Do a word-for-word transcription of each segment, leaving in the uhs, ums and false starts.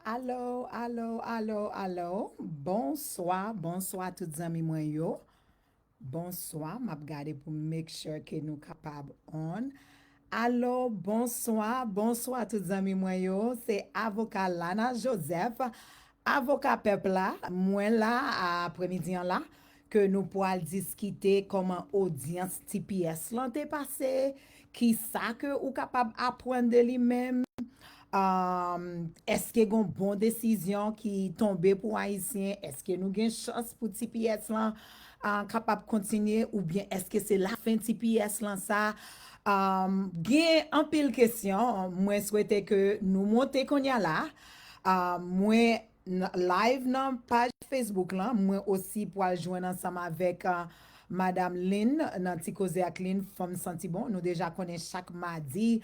Alo, alo, alo, alo. Bonswa, bonswa tout zanmi mwen yo. Bonswa, m ap gade pou m make sure ke nou kapab on. Alo, bonswa, bonswa tout zanmi mwen yo. Se avoka Lana Joseph, avoka pèp la. Mwen la, apremidi an la, ke nou pwal diskite kòman odyans T P S lan te pase, kisa ke ou kapab aprann de li menm, um, èske gon bon desizyon ki tonbe pou Ayisyen, èske nou gen chans pou T P S lan uh, kapab kontinye, oubyen èske se lafen T P S lan sa? Um, gen anpil kesyon, mwen swete ke nou monte kounye a la. Uh, mwen live nan paj Facebook lan, mwen osi pwal jwenn ansanm avèk uh, Madam Lynn nan Ti Koze ak Lynn, Fanm Santi Bon. Nou deja konnen chak madi,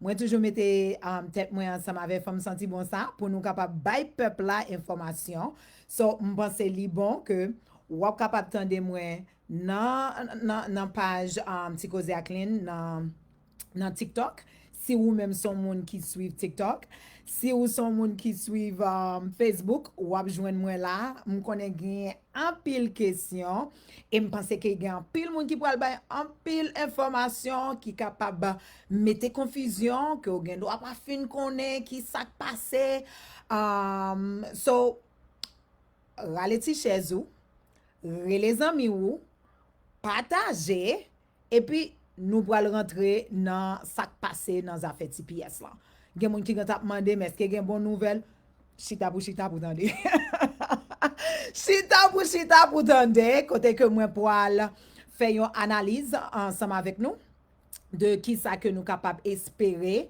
mwen toujou mete um, tèt mwen ansanm avèk Fanm Santi Bon sa pou nou kapab bay pèp la enfòmasyon. So, m panse li bon ke w ap kapab tande mwen nan, nan, nan paj um, Ti Koze ak Lynn, nan, nan TikTok. Si ou menm se yon moun ki swiv TikTok, si ou se yon moun ki swiv um, Facebook, w ap jwenn mwen la. M konnen gen anpil kesyon e m panse ke gen anpil moun ki pral bay anpil enfòmasyon ki kapab mete konfizyon, ke w gen dwa pa fin konnen ki sa k pase. Um, so, rale ti chèz ou, rele zanmi ou, pataje, epi nou pral rantre nan sa k pase nan zafè T P S lan. Gen moun ki gen t ap mande m èske gen bon nouvèl. Chita pou chita pou tande. Chita pou chita pou tande, kote ke mwen pral fè yon analiz ansanm avèk nou de kisa ke nou kapab espere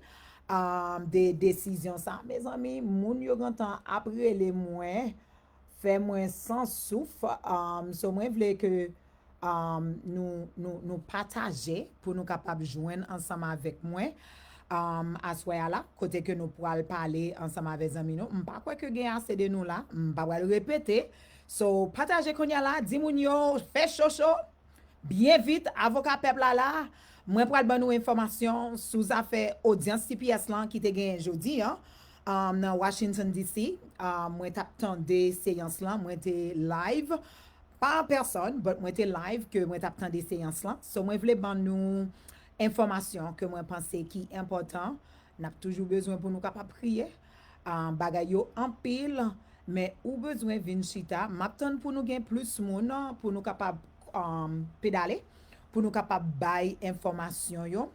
um, de desizyon sa. Mezanmi, moun yo gentan ap rele mwen, fè mwen san souf. Um, so mwen vle ke um, nou, nou, nou pataje pou nou kapab jwenn ansanm avèk mwen um, aswè a la, kote ke nou pral pale ansanm avèk zanmi nou. M pa kwè ke gen ase de nou la, m pa pral repete. So, pataje kounye a la, di moun yo, fè cho cho. Byen vit, avoka pèp la la, mwen pral ban nou enfòmasyon sou zafè odyans T P S lan ki te genyen jodi an um, nan Washington D C. Um, mwen t ap tande seyans lan, mwen te live, pa an pèsòn, but mwen te live ke mwen t ap tande seyans lan. So mwen vle ban nou enfòmasyon ke mwen panse ki enpòtan. N ap toujou bezwen pou nou kapab priye. Ah, bagay yo anpil, men ou bezwen vin chita. M ap tann pou nou gen plis moun pou nou kapab um, pedale, pou nou kapab bay enfòmasyon yo.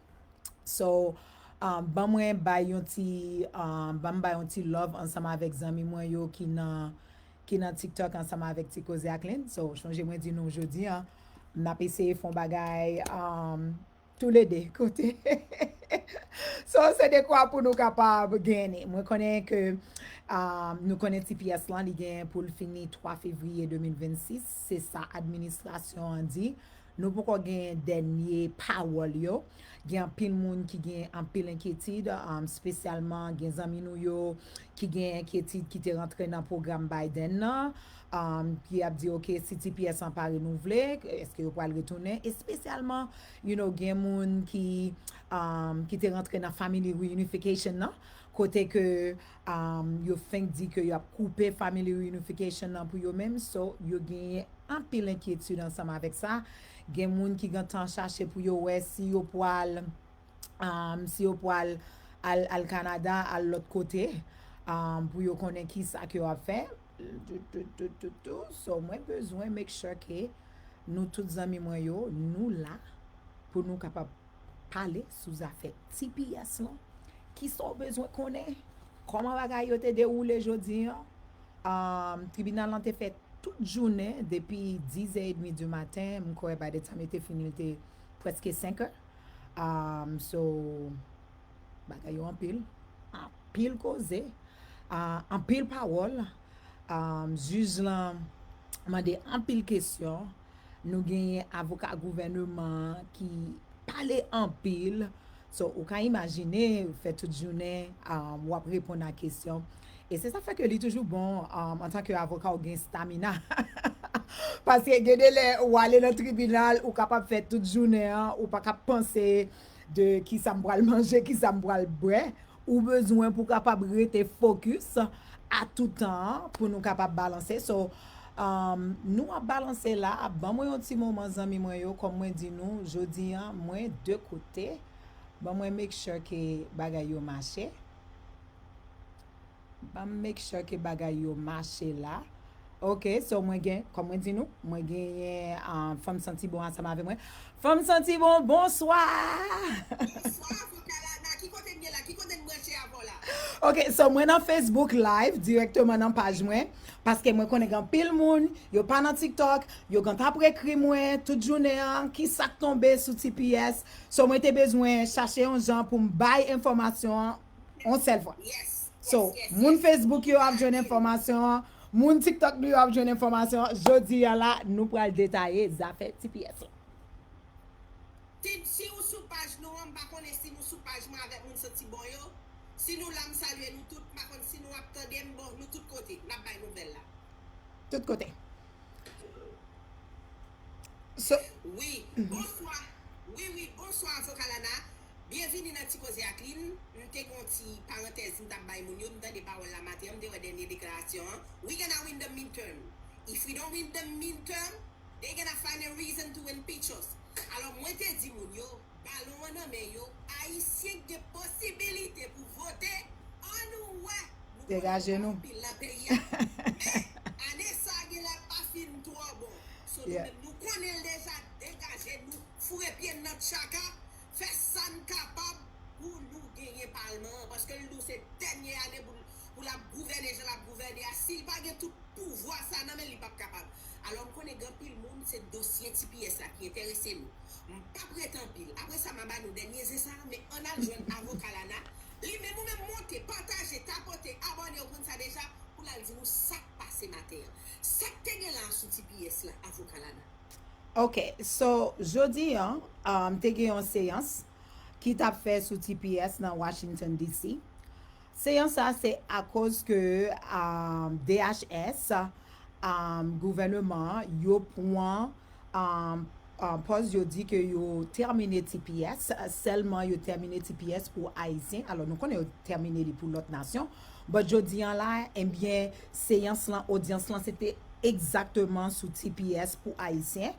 So, um, ban mwen bay yon ti, um, ban m bay yon ti love ansanm avèk zanmi mwen yo ki nan, ki nan TikTok ansanm avèk Ti Koze ak Lynn. So, chonje mwen di nou jodi an, n ap eseye fè yon bagay um, toulede kote. So, se dekwa pou nou kapab genne. Mwen konnen ke um, nou konnen T P S lan, li gen pou l fini twa fevriye de mil vennsis. Se sa administrasyon an di. Nou poko gen dènye pawòl yo. Gen anpil moun ki gen anpil enkyetid, um, espesyalman gen zanmi nou yo ki gen enkyetid ki te rantre nan pwogram Biden nan, um, ki ap di, ok, si T P S an pa renouvle, èske yo pral retounen? Espesyalman, you know, gen moun ki, um, ki te rantre nan family reunification nan, kote ke um, yo fenk di ke y ap koupe family reunification nan pou yo menm, so yo genyen anpil enkyetid ansanm avèk sa. Gen moun ki gentan chache pou yo wè si yo pral, um, si yo pral al, al Kanada, al lòt kote, um, pou yo konnen ki sa ke yo ap fè. Tou, tou, tou, tou, tou. So, mwen bezwen make sure ke nou tout zanmi mwen yo, nou la pou nou kapab pale sou zafè T P S lan. Kisa w bezwen konnen? Kòman bagay yo te dewoule jodi an? Um, tribinal lan te fè tout jounen depi diz è edmi di maten. M kwè by the time yo te fini, li te prèske senk è. Um, so, bagay yo anpil. Anpil koze. Uh, anpil pawòl. Um, jij lan mande anpil kesyon. Nou genyen avoka gouvèneman an ki pale anpil. So, ou ka imajine, ou fè tout jounen, um, w ap reponn a kesyon. E se sa fè ke li toujou bon, um, antanke avoka, ou gen stamina. Paske gen de lè, ou ale nan tribinal, ou kapab fè tout jounen an, ou pa ka panse de kisa m pral manje, kisa m pral bwè. ou bezwen pou w kapab rete fokis a tout tan an, pou nou kapab balanse. So, um, nou ap balanse la, ban mwen yon ti moman, zanmi mwen yo, kòm mwen di nou, jodi an, mwen de kote, ban mwen make sure ke bagay yo mache. Ban m make sure ke bagay yo mache la. Ok, so mwen gen, kòm mwen di nou, mwen genyen, ah, Fanm Santi Bon ansanm avè mwen. Fanm Santi Bon, bonswa! Bonswa, Avoka Lana. Ki kote m ye la? Ki kote m branche avè w la? Ok, so mwen nan Facebook Live, dirèkteman nan paj mwen, paske mwen konnen gen anpil moun, yo pa nan TikTok, yo gentan ap ekri mwen tout jounen an, ki sa k tonbe sou T P S. So mwen te bezwen chache yon jan pou m bay enfòmasyon an yon sèl fwa. Yes. So, moun Facebook yo ap jwenn enfòmasyon an, moun TikTok nou yo ap jwenn enfòmasyon an. Jodi a la, nou pral detaye zafè T P S la. Si, si ou sou paj nou an, m pa konnen si nou sou paj mwen avèk moun Santi Bon yo. Si nou la, m salye nou tout. M pa konn si nou ap tande m, bon, nou tout kote. N ap bay nouvèl la. Tout kote. So, Wi, bonswa. Wi, wi, bonswa, Avoka Lana. Byenvini nan Ti Koze ak Lin. M te gen yon ti parantèz m t ap bay moun yo. M tande pawòl la maten an, m te wè dènye deklarasyon an. We gonna win the midterm. If we don't win the midterm, they gonna find a reason to impeach us. Alò, mwen te di moun yo, balon an nan men yo, Ayisyen gen posibilite pou vote, ann wè. Nou konnen Degaje nou. Anpil nan peyi a. Men, ane sa a genlè pa fin twò bon. So, nou Yeah. menm, nou konnen l deja, degaje nou, foure pye n nan tchaka, fè sa n kapab pou nou genyen palman an, paske l di w se dènye ane pou, pou l ap gouvène jan l ap gouvène a. Si l pa gen tout pouvwa sa nan men l, li p ap kapab. Alò, m konnen gen anpil moun, se dosye T P S la ki enterese nou. M p ap rete anpil. Apre sa, m a ba nou dènye zen sa a, men ann al jwenn Avoka Lana. Li menm, ou menm monte, pataje, tapote, abòne, ou konn sa deja, pou l al di nou sa k pase maten an. Sa k te gen la sou T P S la, Avoka Lana? Ok, so, jodi an, um, te gen yon seyans ki t ap fè sou T P S nan Washington D C. Seyans sa se akoz ke, um, D H S, um, gouvènman an, yo pran, um, um, pòz yo di ke yo tèmine T P S, sèlman yo tèmine T P S pou Ayisyen. Alò, nou konnen yo tèmine li pou lòt nasyon. But jodi an la, ebyen, seyans lan, odyans lan, se te egzakteman sou T P S pou Ayisyen.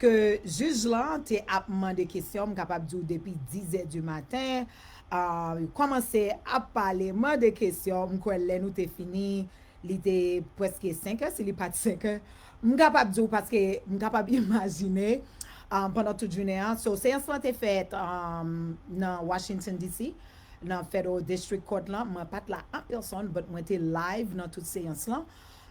Ke jij lan te ap mande kesyon, m kapab di w depi dizè di maten, ah, yo kòmanse ap pale, mande kesyon, m kwè lè nou te fini, li te prèske senkè, si li pa t senkè. M kapab di w paske m kapab imajine, ah, pandan tout jounen an. So, seyans lan te fèt, ah, nan Washington D C, nan Federal District Court lan. Mwen pa t la an pèsòn, but mwen te live nan tout seyans lan.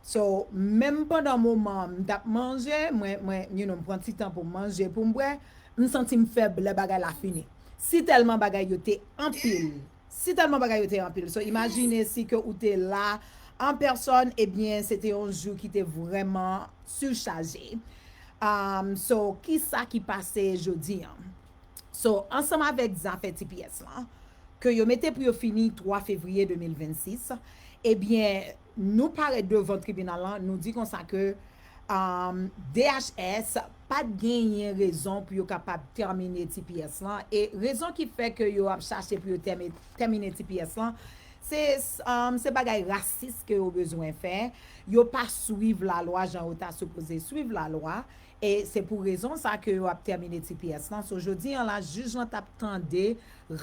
So, menm pandan moman m t ap manje, mwen, mwen, you know, m pran ti tan pou m manje, pou m bwè, m santi m fèb lè bagay la fini. Si tèlman bagay yo te anpil, si tèlman bagay yo te anpil. So, imajine si ke ou te la an pèsòn, ebyen, se te yon jou ki te vrèman sichaje. Um, so, ki sa ki pase jodi an? So, ansanm avèk zafè T P S lan, ke yo mete pou yo fini twa fevriye de mil vennsis, ebyen, nou parèt devan tribinal lan, nou di konsa ke, um, D H S pa t genyen rezon pou yo kapab tèmine T P S lan, e rezon ki fè ke yo ap chache pou yo tèmi-, tèmine T P S lan, se, um, se bagay rasis ke yo bezwen fè, yo pa swiv lalwa jan yo ta sipoze swiv lalwa, e se pou rezon sa ke yo ap tèmine T P S lan. So, jodi an la, jij lan t ap tande,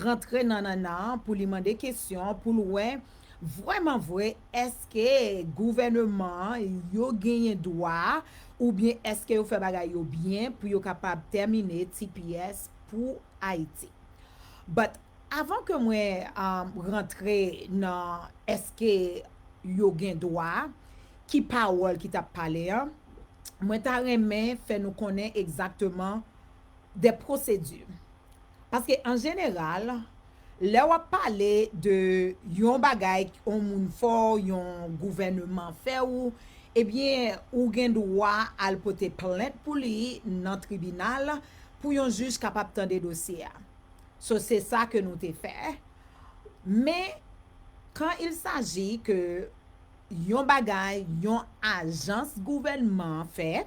rantre nan nannan an pou li mande kesyon, pou l wè vrèman vre, èske gouvènman an yo genyen dwa, oubyen èske yo fè bagay yo byen pou yo kapab tèmine T P S pou Ayiti. But avan ke mwen, um, rantre nan èske yo gen dwa, ki pawòl ki t ap pale an, mwen ta renmen fè nou konnen egzakteman de pwosedi. Paske an jeneral, lè w ap pale de yon bagay yon moun fè w, yon gouvènman fè w, ebyen, ou gen dwa al pote plent pou li nan tribinal pou yon jij kapab tande dosye a. So, se sa ke nou te fè. Men, quand il s'agit ke yon bagay, yon ajans gouvènman fè,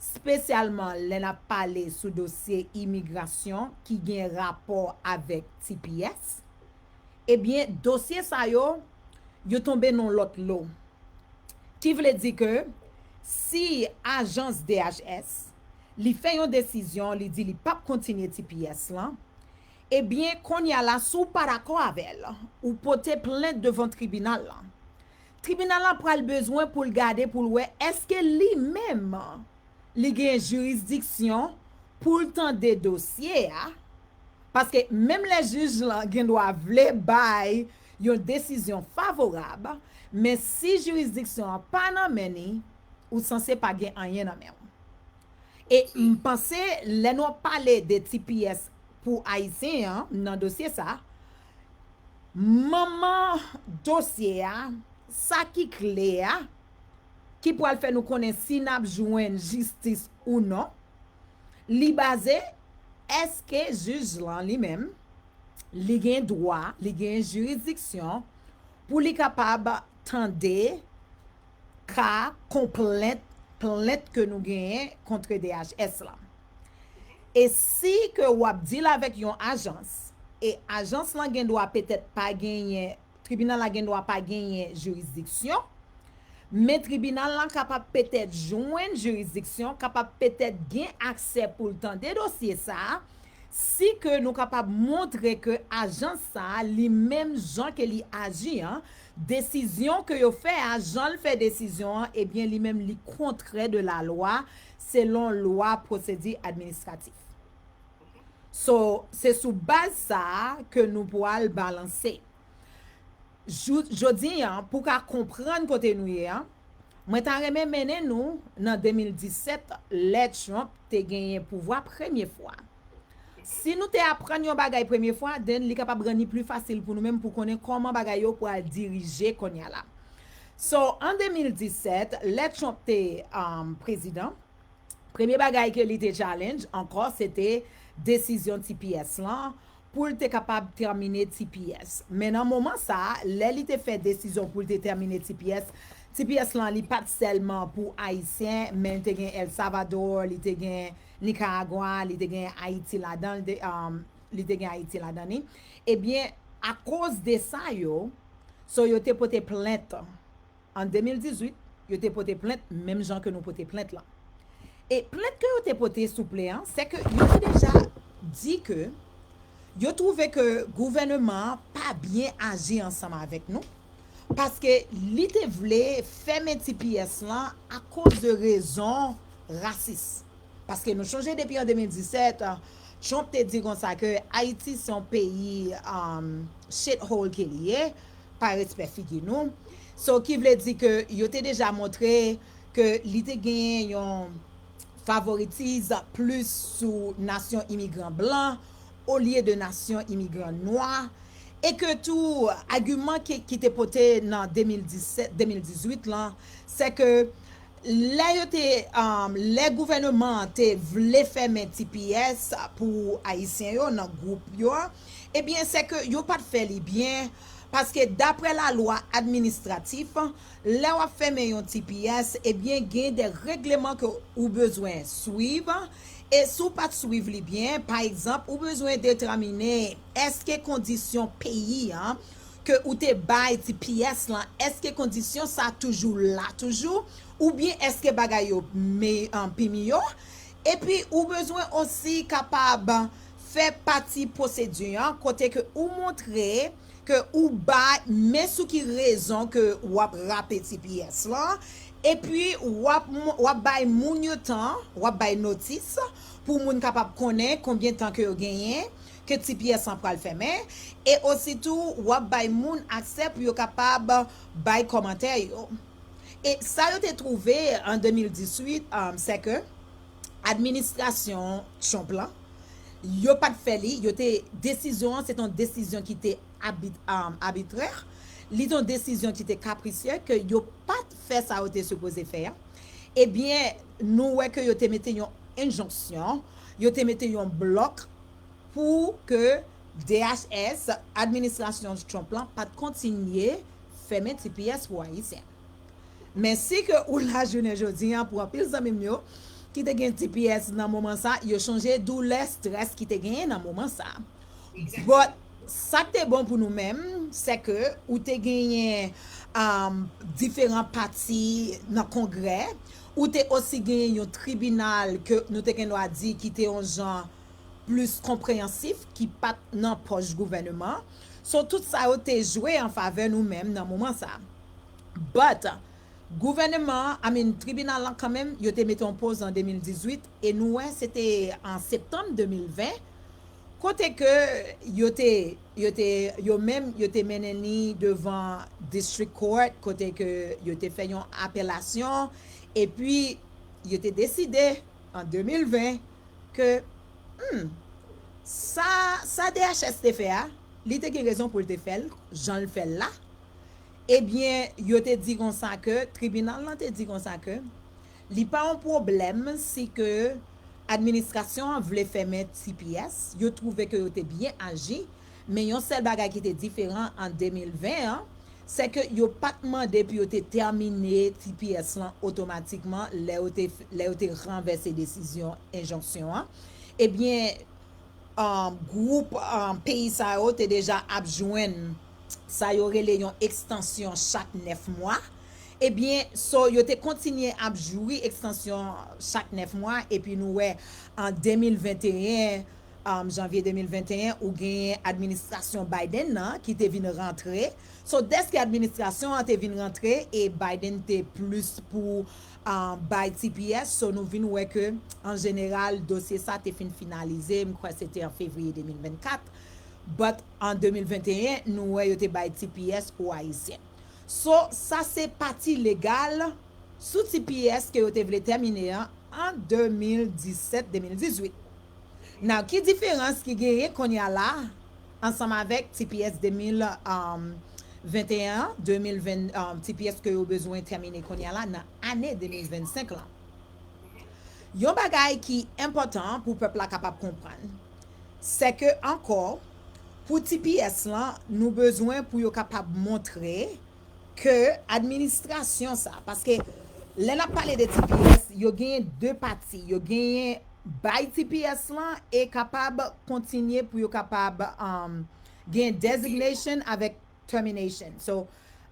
espesyalman lè n ap pale sou dosye imigrasyon ki gen rapò avèk T P S, Ebyen, dosye sa yo, yo tonbe nan lòt lo. Ki vle di ke si ajans D H S, li fè yon desizyon, li di li p ap kontinye T P S lan, ebyen, kounye a la, si w pa dakò avè l, ou pote plent devan tribinal lan. Tribinal lan pral bezwen pou l gade, pou l wè èske li menm li gen jirisdiksyon pou l tande dosye a, paske menm lè jij lan gen dwa vle bay yon desizyon favorab, men si jirisdiksyon an pa nan men li, ou sanse pa gen anyen nan men w. E m panse lè nou ap pale de T P S pou Ayisyen an nan dosye sa, manman dosye a, sa ki kle a, ki pral fè nou konnen si n ap jwenn jistis ou non, li baze èske jij lan li menm, li gen dwa, li gen jirisdiksyon pou li kapab tande ka konplent, plent ke nou genyen kont D H S lan. E si ke w ap deal avèk yon ajans, e ajans lan gen dwa petèt pa genyen, tribinal la gen dwa pa genyen jirisdiksyon, men tribinal lan kapab petèt jwenn jirisdiksyon, kapab petèt gen aksè pou l tande dosye sa a, si ke nou kapab montre ke ajans sa a, li menm jan ke li aji an, desizyon ke yo fè a, jan l fè desizyon an, ebyen, li menm li kontrè de la lwa, selon lwa pwosedi administratif. So, se sou baz sa a ke nou pral balanse. Jou-, jodi an, pou ka konprann kote nou ye an, mwen ta renmen mennen nou nan de mil disèt, lè Trump te genyen pouvwa premye fwa. Si nou te aprann yon bagay premye fwa, then li kapab rann li pli fasil pou nou menm pou konnen kòman bagay yo pral dirije kounye a la. So, an de mil disèt, lè Trump te, um, prezidan, premye bagay ke li te challenge ankò, se te desizyon T P S lan, pou l te kapab tèmine T P S. Men nan moman sa a, lè li te fè desizyon pou l te tèmine T P S, T P S lan, li pa t sèlman pou Ayisyen, men li te gen El Salvador, li te gen Nicaragua, li te gen Ayiti ladan, li te, um, li te gen Ayiti ladan li. Ebyen, akoz de sa yo, so yo te pote plent an de mil dizuit, yo te pote plent menm jan ke nou pote plent lan. E plent ke yo te pote, souple an, se ke yo te deja di ke yo twouve ke gouvènman an pa byen aji ansanm avèk nou, paske li te vle fèmen T P S lan akoz de rezon rasis. Paske nou chonje depi an de mil disèt, Trump te di konsa ke Ayiti se yon peyi, um, shithole ke li ye, pa respè figi nou. So, ki vle di ke yo te deja montre ke li te genyen yon favoritis plis sou nasyon imigran blan olye de nasyon imigran nwa, e ke tou agiman ki, ki te pote nan de mil disèt, de mil dizuit lan, se ke lè yo te, um, lè gouvènman an te vle fèmen T P S pou Ayisyen yo nan gwoup yo, ebyen, se ke yo pa t fè li byen, paske daprè lalwa administratif, lè w ap fèmen yon T P S, ebyen, gen de regleman ke ou bezwen swiv, e si w pa t swiv li byen, pa egzanp, ou bezwen detèmine èske kondisyon peyi an ke ou te bay T P S lan, èske kondisyon sa toujou la toujou, oubyen èske bagay yo me-, an, pi miyò? Epi ou bezwen osi kapab fè pati pwosedi an kote ke ou montre ke ou bay, men sou ki rezon ke w ap rape T P S lan, epi w ap, w ap bay moun yo tan, w ap bay notis pou moun kapab konnen konbyen tan ke yo genyen, ke T P S lan pral fèmen, e ositou w ap bay moun aksè pou yo kapab bay kòmantè yo. E sa yo te twouve an de mil dizuit, um, se ke administrasyon Trump lan, yo pa t fè li, yo te, desizyon an, se te yon desizyon ki te abit-, um, abitrè, li te yon desizyon ki te kaprisye, ke yo pa t fè sa yo te sipoze fè a. Ebyen, nou wè ke yo te mete yon enjonksyon, yo te mete yon blòk pou ke D H S, administrasyon Trump lan, pa t kontinye fèmen T P S pou Ayisyen. Men si ke ou la jounen jodi an, pou anpil zanmi m yo ki te gen T P S nan moman sa, yo chonje doulè, strès ki te genyen nan moman sa. But sa k te bon pou nou menm, se ke ou te genyen um, diferan pati nan Kongrè, ou te osi genyen yon tribinal ke nou te gen dwa di ki te yon jan plis konpreyansif, ki pa t nan pòch gouvènman. So, tout sa yo te jwe an favè nou menm nan moman sa. But, gouvènman, I mean, tribinal lan kanmenm, yo te mete yon poz an de mil dizuit, e nou wè se te an septanm de mil ven, kote ke yo te, yo te, yo menm, yo te mennen li devan District Court, kote ke yo te fè yon apelasyon, epi yo te deside an de mil ven ke, hmm, sa, sa D H S te fè a, li te gen rezon pou l te fè l, jan l fè l la. Ebyen, yo te di konsa ke, tribinal lan te di konsa ke, li pa yon pwoblèm si ke administrasyon an vle fèmen T P S, yo twouve ke yo te byen aji, men yon sèl bagay ki te diferan an de mil ven an, se ke yo pa t mande pou yo te tèmine T P S lan otomatikman lè yo te, lè yo te ranvèse desizyon enjonksyon an. Ebyen, um, gwoup um, peyi sa yo te deja ap jwenn sa yo rele yon ekstansyon chak nèf mwa. Ebyen, so, yo te kontinye ap jwi ekstansyon chak nèf mwa, epi nou wè an de mil venteyen, um, janvye de mil venteyen, ou genyen administrasyon Biden nan ki te vin rantre. So, dèske administrasyon an te vin rantre e Biden te plis pou um, bay T P S, so nou vin wè ke, an jeneral, dosye sa te fin finalize, m kwè se te an fevriye de mil vennkat, but an de mil venteyen, nou wè yo te bay T P S pou Ayisyen. So, sa se pati legal sou T P S ke yo te vle tèmine an, an de mil disèt, de mil dizuit. Now, ki diferans ki genyen kounye a la ansanm avèk T P S de mil venteyen an, de mil ven, um, T P S ke yo bezwen tèmine kounye a la nan ane de mil vennsenk lan? Yon bagay ki enpòtan pou pèp la kapab konprann, se ke ankò, pou T P S lan, nou bezwen pou yo kapab montre ke administrasyon sa, paske lè n ap pale de T P S, yo genyen de pati, yo genyen bay T P S lan e kapab kontinye pou yo kapab um, gen designation avèk termination. So,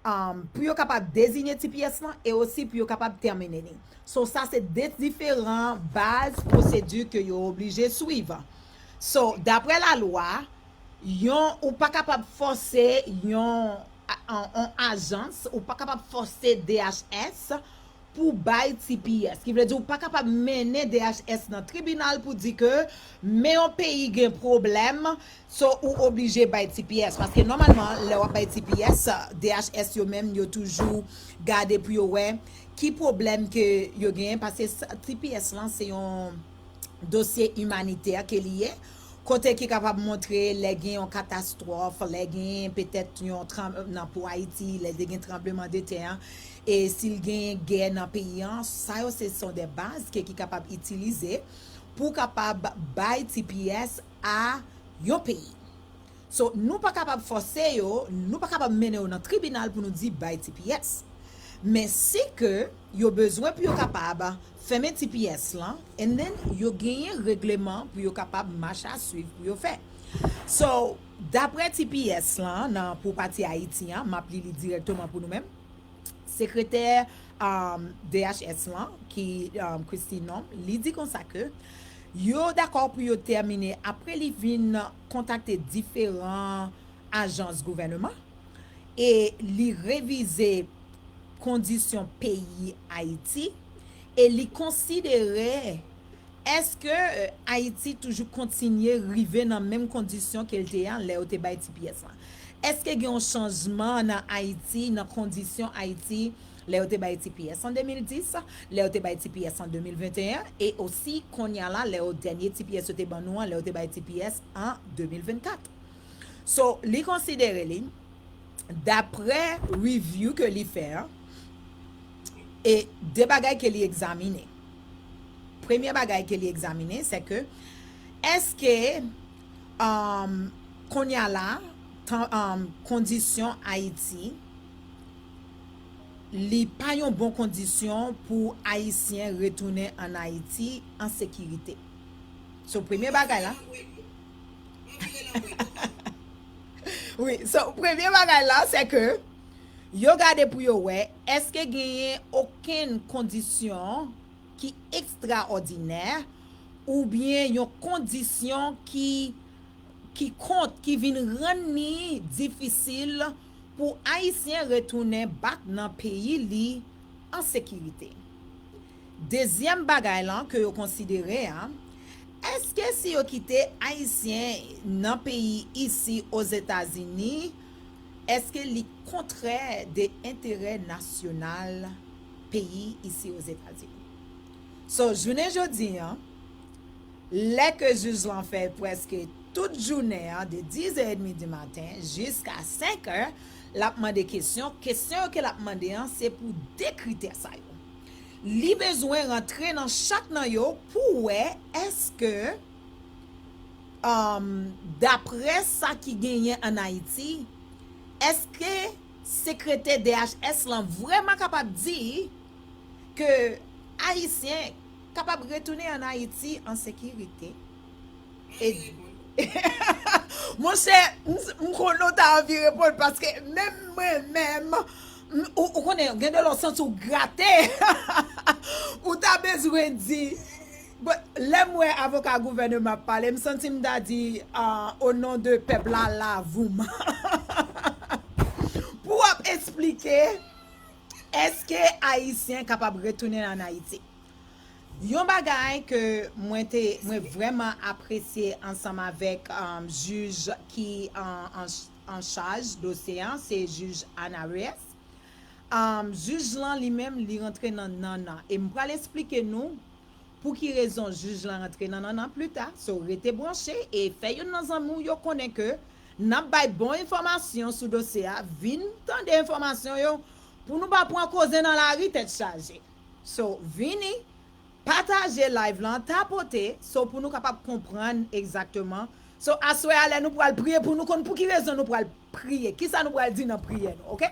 um, pou yo kapab deziye T P S lan e osi pou yo kapab tèmine li. So, sa se de diferan baz pwosedi ke yo oblije swiv. So, daprè lalwa, yon, ou pa kapab fòse yon, a- an, an ajans, ou pa kapab fòse D H S pou bay T P S. Ki vle di ou pa kapab mennen D H S nan tribinal pou di ke men yon peyi gen pwoblèm, so ou oblije bay T P S. Paske nòmalman, lè w ap bay T P S, D H S yo menm, yo toujou gade pou yo wè ki pwoblèm ke yo genyen. Paske sa- T P S lan, se yon dosye imanitè ke li ye, kote ki kapab montre lè gen yon katastwòf, lè gen petèt yon tranb- nan pou Ayiti, lè te gen tranbleman de tè an, e si l gen gè nan peyi an, sa yo se sont des bases ke ki kapab itilize pou kapab bay T P S a yon peyi. So, nou pa kapab fòse yo, nou pa kapab mennen yo nan tribinal pou nou di bay T P S. Men si ke yo bezwen pou yo kapab fèmen T P S lan, and then yo genyen regleman pou yo kapab mach a swiv pou yo fè. So, daprè T P S lan, nan pou pati Ayiti an, m ap li li dirèkteman pou nou menm. Sekretè um, D H S lan, ki um, Kristi Noem, li di konsa ke yo dakò pou yo tèmine apre li vin kontakte diferan ajans gouvènman e li revize kondisyon peyi Ayiti e li konsidere èske euh, Ayiti toujou kontinye rive nan menm kondisyon ke l te an lè yo te bay T P S lan? Èske gen yon chanjman nan Ayiti, nan kondisyon Ayiti, lè yo te bay T P S an de mil dis, lè yo te bay T P S an de mil venteyen, e osi kounye a la, lè yo dènye T P S yo te ban nou an, lè yo te bay T P S an de mil vennkat? So, li konsidere li, daprè review ke li fè an, e de bagay ke li egzamine. Premye bagay ke li egzamine, se ke èske um, kounye a la, tan, um, kondisyon Ayiti, li pa yon bon kondisyon pou Ayisyen retounen ann Ayiti an sekirite. So, premye bagay la. Wi, so, premye bagay la, se ke yo gade pou yo wè, èske genyen okenn kondisyon ki ekstraòdinè oubyen yon kondisyon ki, ki kont, ki vin rann li difisil pou Ayisyen retounen back nan peyi li an sekirite. Dezyèm bagay lan ke yo konsidere a, èske si yo kite Ayisyen nan peyi isi Ozetazini, èske li kontrè de enterè nasyonal peyi isi Ozetazini? So, jounen jodi an, lè ke jij lan fè prèske tout jounen an, de dizè edmi di maten jiska senkè, l ap mande kesyon. Kesyon yo ke l ap mande an, se pou de kritè sa yo. Li bezwen rantre nan chak nan yo pou wè èske, um, daprè sa ki genyen ann Ayiti, èske sekretè D H S lan vrèman kapab di ke Ayisyen kapab retounen ann Ayiti an sekirite? E monchè, m, m konnen w ta anvi reponn, paske menm mwen menm, m, ou, ou konnen, gen de lè w santi w grate. Ou ta bezwen di, bon, lè m wè avoka gouvènman ap pale, m santi m ta di, ah, o non de pèp la, la, voum. Pou w ap esplike, èske Ayisyen kapab retounen ann Ayiti? Yon bagay ke mwen te, mwen vrèman apresye ansanm avèk, um, jij ki an, an, an chaj dosye an, se jij Ana Reyes. Um, jij lan li menm, li rantre nan nannan. E m pral esplike nou pou ki rezon jij lan rantre nan nannan pli ta. So, rete branche e fè youn nan zanmi w yo konnen ke n ap bay bon enfòmasyon sou dosye a. Vin tande enfòmasyon yo pou nou pa pran koze nan lari tèt chaje. So, vini, pataje live lan, tapote, so pou nou kapab konprann egzakteman. So, aswè a, lè nou pral priye pou nou konn pou ki rezon nou pral priye, kisa nou pral di nan priyè nou, oke?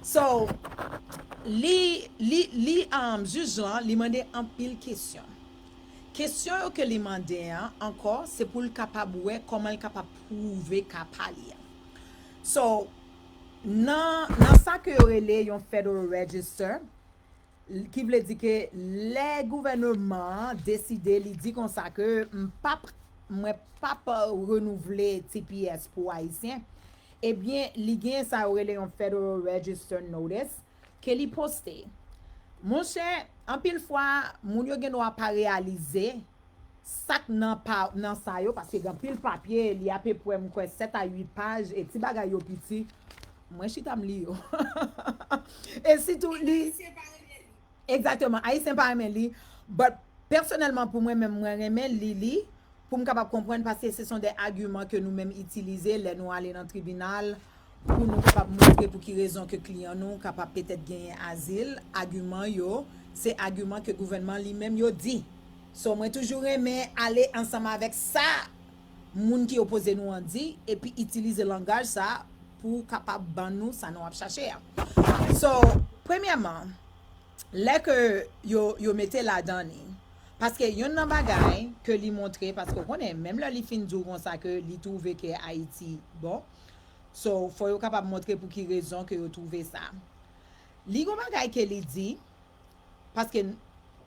So, li, li, li, um, jij lan, li mande anpil kesyon. Kesyon yo ke li mande an, ankò, se pou l kapab wè kòman l kapab pwouve ka pa li an. So, nan, nan sa ke yo rele yon federal register, ki vle di ke lè gouvènman an deside, li di konsa ke m p ap, mwen p ap renouvle T P S pou Ayisyen, ebyen, li gen sa yo rele yon Federal Register Notice ke li poste. Monchè, anpil fwa, moun yo gen dwa pa reyalize sa k nan pa, nan sa yo, paske gen anpil papye, li apepwè, m kwè, sèt a uit paj, e ti bagay yo piti, mwen chita m li yo. E sitou li, egzakteman, Ayisyen pa renmen li, but pèsonèlman pou mwen menm, mwen renmen li li, pou m kapab konprann, paske se son de agiman ke nou menm itilize lè nou ale nan tribinal, pou nou kapab montre pou ki rezon ke kliyan nou kapab petèt genyen azil, agiman yo, se agiman ke gouvènman li menm yo di. So, mwen toujou renmen ale ansanm avèk sa moun ki opoze nou an di, epi itilize langaj sa pou kapab ban nou sa nou ap chache a. So, premyèman, lè ke yo, yo mete ladan li, paske youn nan bagay ke li montre, paske w konnen, menm lè li fin di w konsa ke li twouve ke Ayiti bon, so, fò yo kapab montre pou ki rezon ke yo twouve sa. Li gon bagay ke li di, paske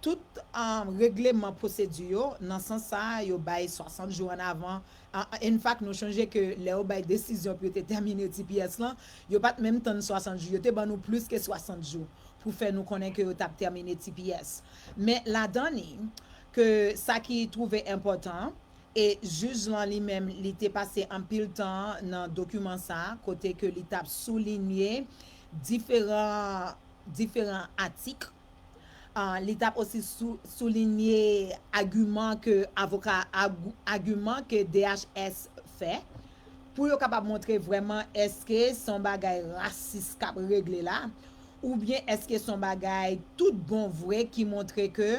tout, um, regleman pwosedi yo, nan sans sa, yo bay swasant jou an avan. An, an, in fact, nou chonje ke lè yo bay desizyon pou yo te tèmine T P S lan, yo pa t menm tann swasant jou. Yo te ban nou plis ke swasant jou pou fè nou konnen ke yo t ap tèmine T P S. Men ladan li, ke sa ki twouve enpòtan, e jij lan li menm, li te pase anpil tan nan dokiman sa, kote ke li t ap soulinye diferan, diferan atik. Ah, li t ap osi sou, soulinye agiman ke avoka, ag-, agiman ke D H S fè, pou yo kapab montre vrèman èske se yon bagay rasis k ap regle la, oubyen èske se yon bagay tout bon vre ki montre ke,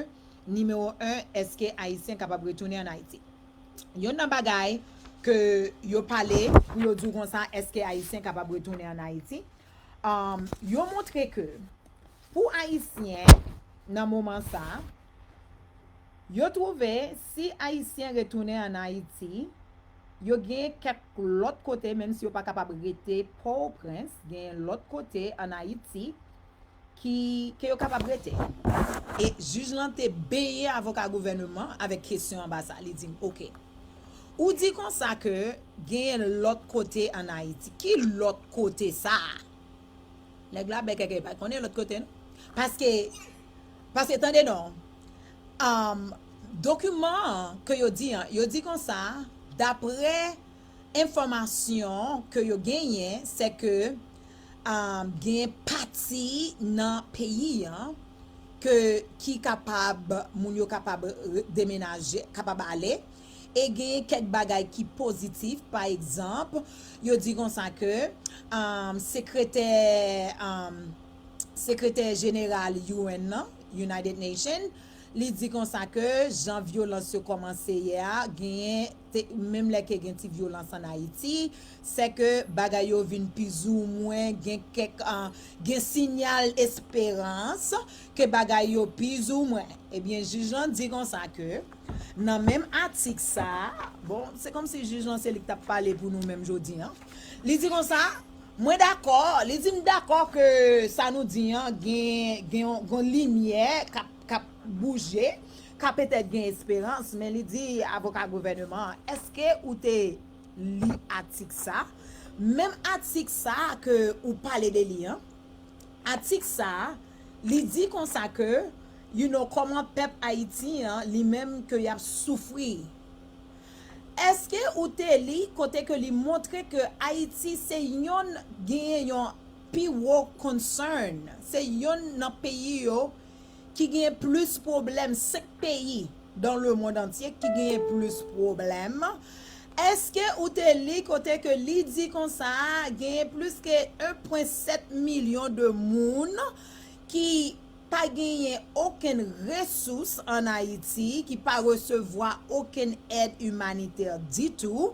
nimewo en, èske Ayisyen kapab retounen ann Ayiti? Youn nan bagay ke yo pale pou yo di w konsa, èske Ayisyen kapab retounen ann Ayiti? Um, yo montre ke pou Ayisyen, nan moman sa, yo twouve si Ayisyen retounen ann Ayiti, yo gen kèk lòt kote, menm si yo pa kapab rete Pòtoprens, gen lòt kote ann Ayiti ki, ke yo kapab rete. E jij lan te benyen avoka gouvènman avèk kesyon anba sa. Li di m, "Oke, ou di konsa ke gen lòt kote ann Ayiti. Ki lòt kote sa a?" Nèg la bèkèkè, pa konnen lòt kote, non. Paske, paske tande non, um, dokiman an ke yo di an, yo di konsa, daprè enfòmasyon ke yo genyen, se ke um, gen pati nan peyi an ke, ki kapab, moun yo kapab re- demenaje, kapab ale. E gen kèk bagay ki pozitif, pa egzanp, yo di konsa ke um, sekretè, um, sekretè jeneral U N nan, United Nations, li di konsa ke jan vyolans yo kòmanse yè a, genyen, te- menm lè ke gen ti vyolans ann Ayiti, se ke bagay yo vin pizoumwen gen kèk, ah, gen sinyal esperans ke bagay yo pizoumwen. Ebyen, jij lan di konsa ke nan menm atik sa, bon, se kòmsi jij lan se li ki t ap pale pou nou menm jodi an. Li di konsa, mwen dakò, li di m dakò ke sa nou di an gen, gen yon, gen yon limyè k ap, k ap bouje, ka petèt gen esperans, men li di avoka gouvènman an, èske ou te li atik sa? Menm atik sa ke ou pale de li an, atik sa, li di konsa ke, you know, kòman pèp Ayiti an, li menm ke y ap soufri. Èske ou te li kote ke li montre ke Ayiti se yonn genyen yon pi wo concern, se yonn nan peyi yo ki genyen plis pwoblèm, senk peyi dans le monde entier ki genyen plis pwoblèm. Èske ou te li kote ke li di konsa genyen plis ke un point sept milyon de moun ki pa genyen okenn resous ann Ayiti, ki pa resevwa okenn èd imanitè ditou,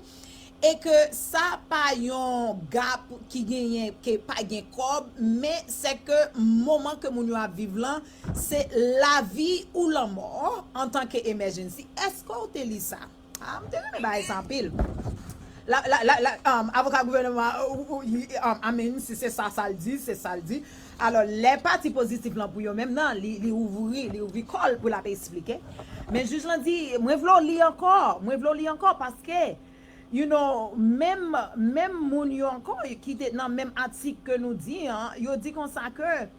e ke sa pa yon gap ki genyen, ke pa gen kòb, men se ke moman ke moun yo ap viv lan, se lavi ou lanmò antanke emergency. Èske w te li sa? Ah, m te renmen bagay sa anpil. La, la, la, la, um, avoka gouvènman, uh, uh, uh, um, I mean, si se sa sa l di, se sa l di. Alò, lè pati pozitif lan pou yo menm nan, li, li ouvri, li ouvri kò l pou l ap eksplike. Men jij lan di, mwen vle w li ankò, mwen vle w li ankò paske, you know, menm, menm moun yo ankò ki te nan menm atik ke nou di an, yo di konsa ke,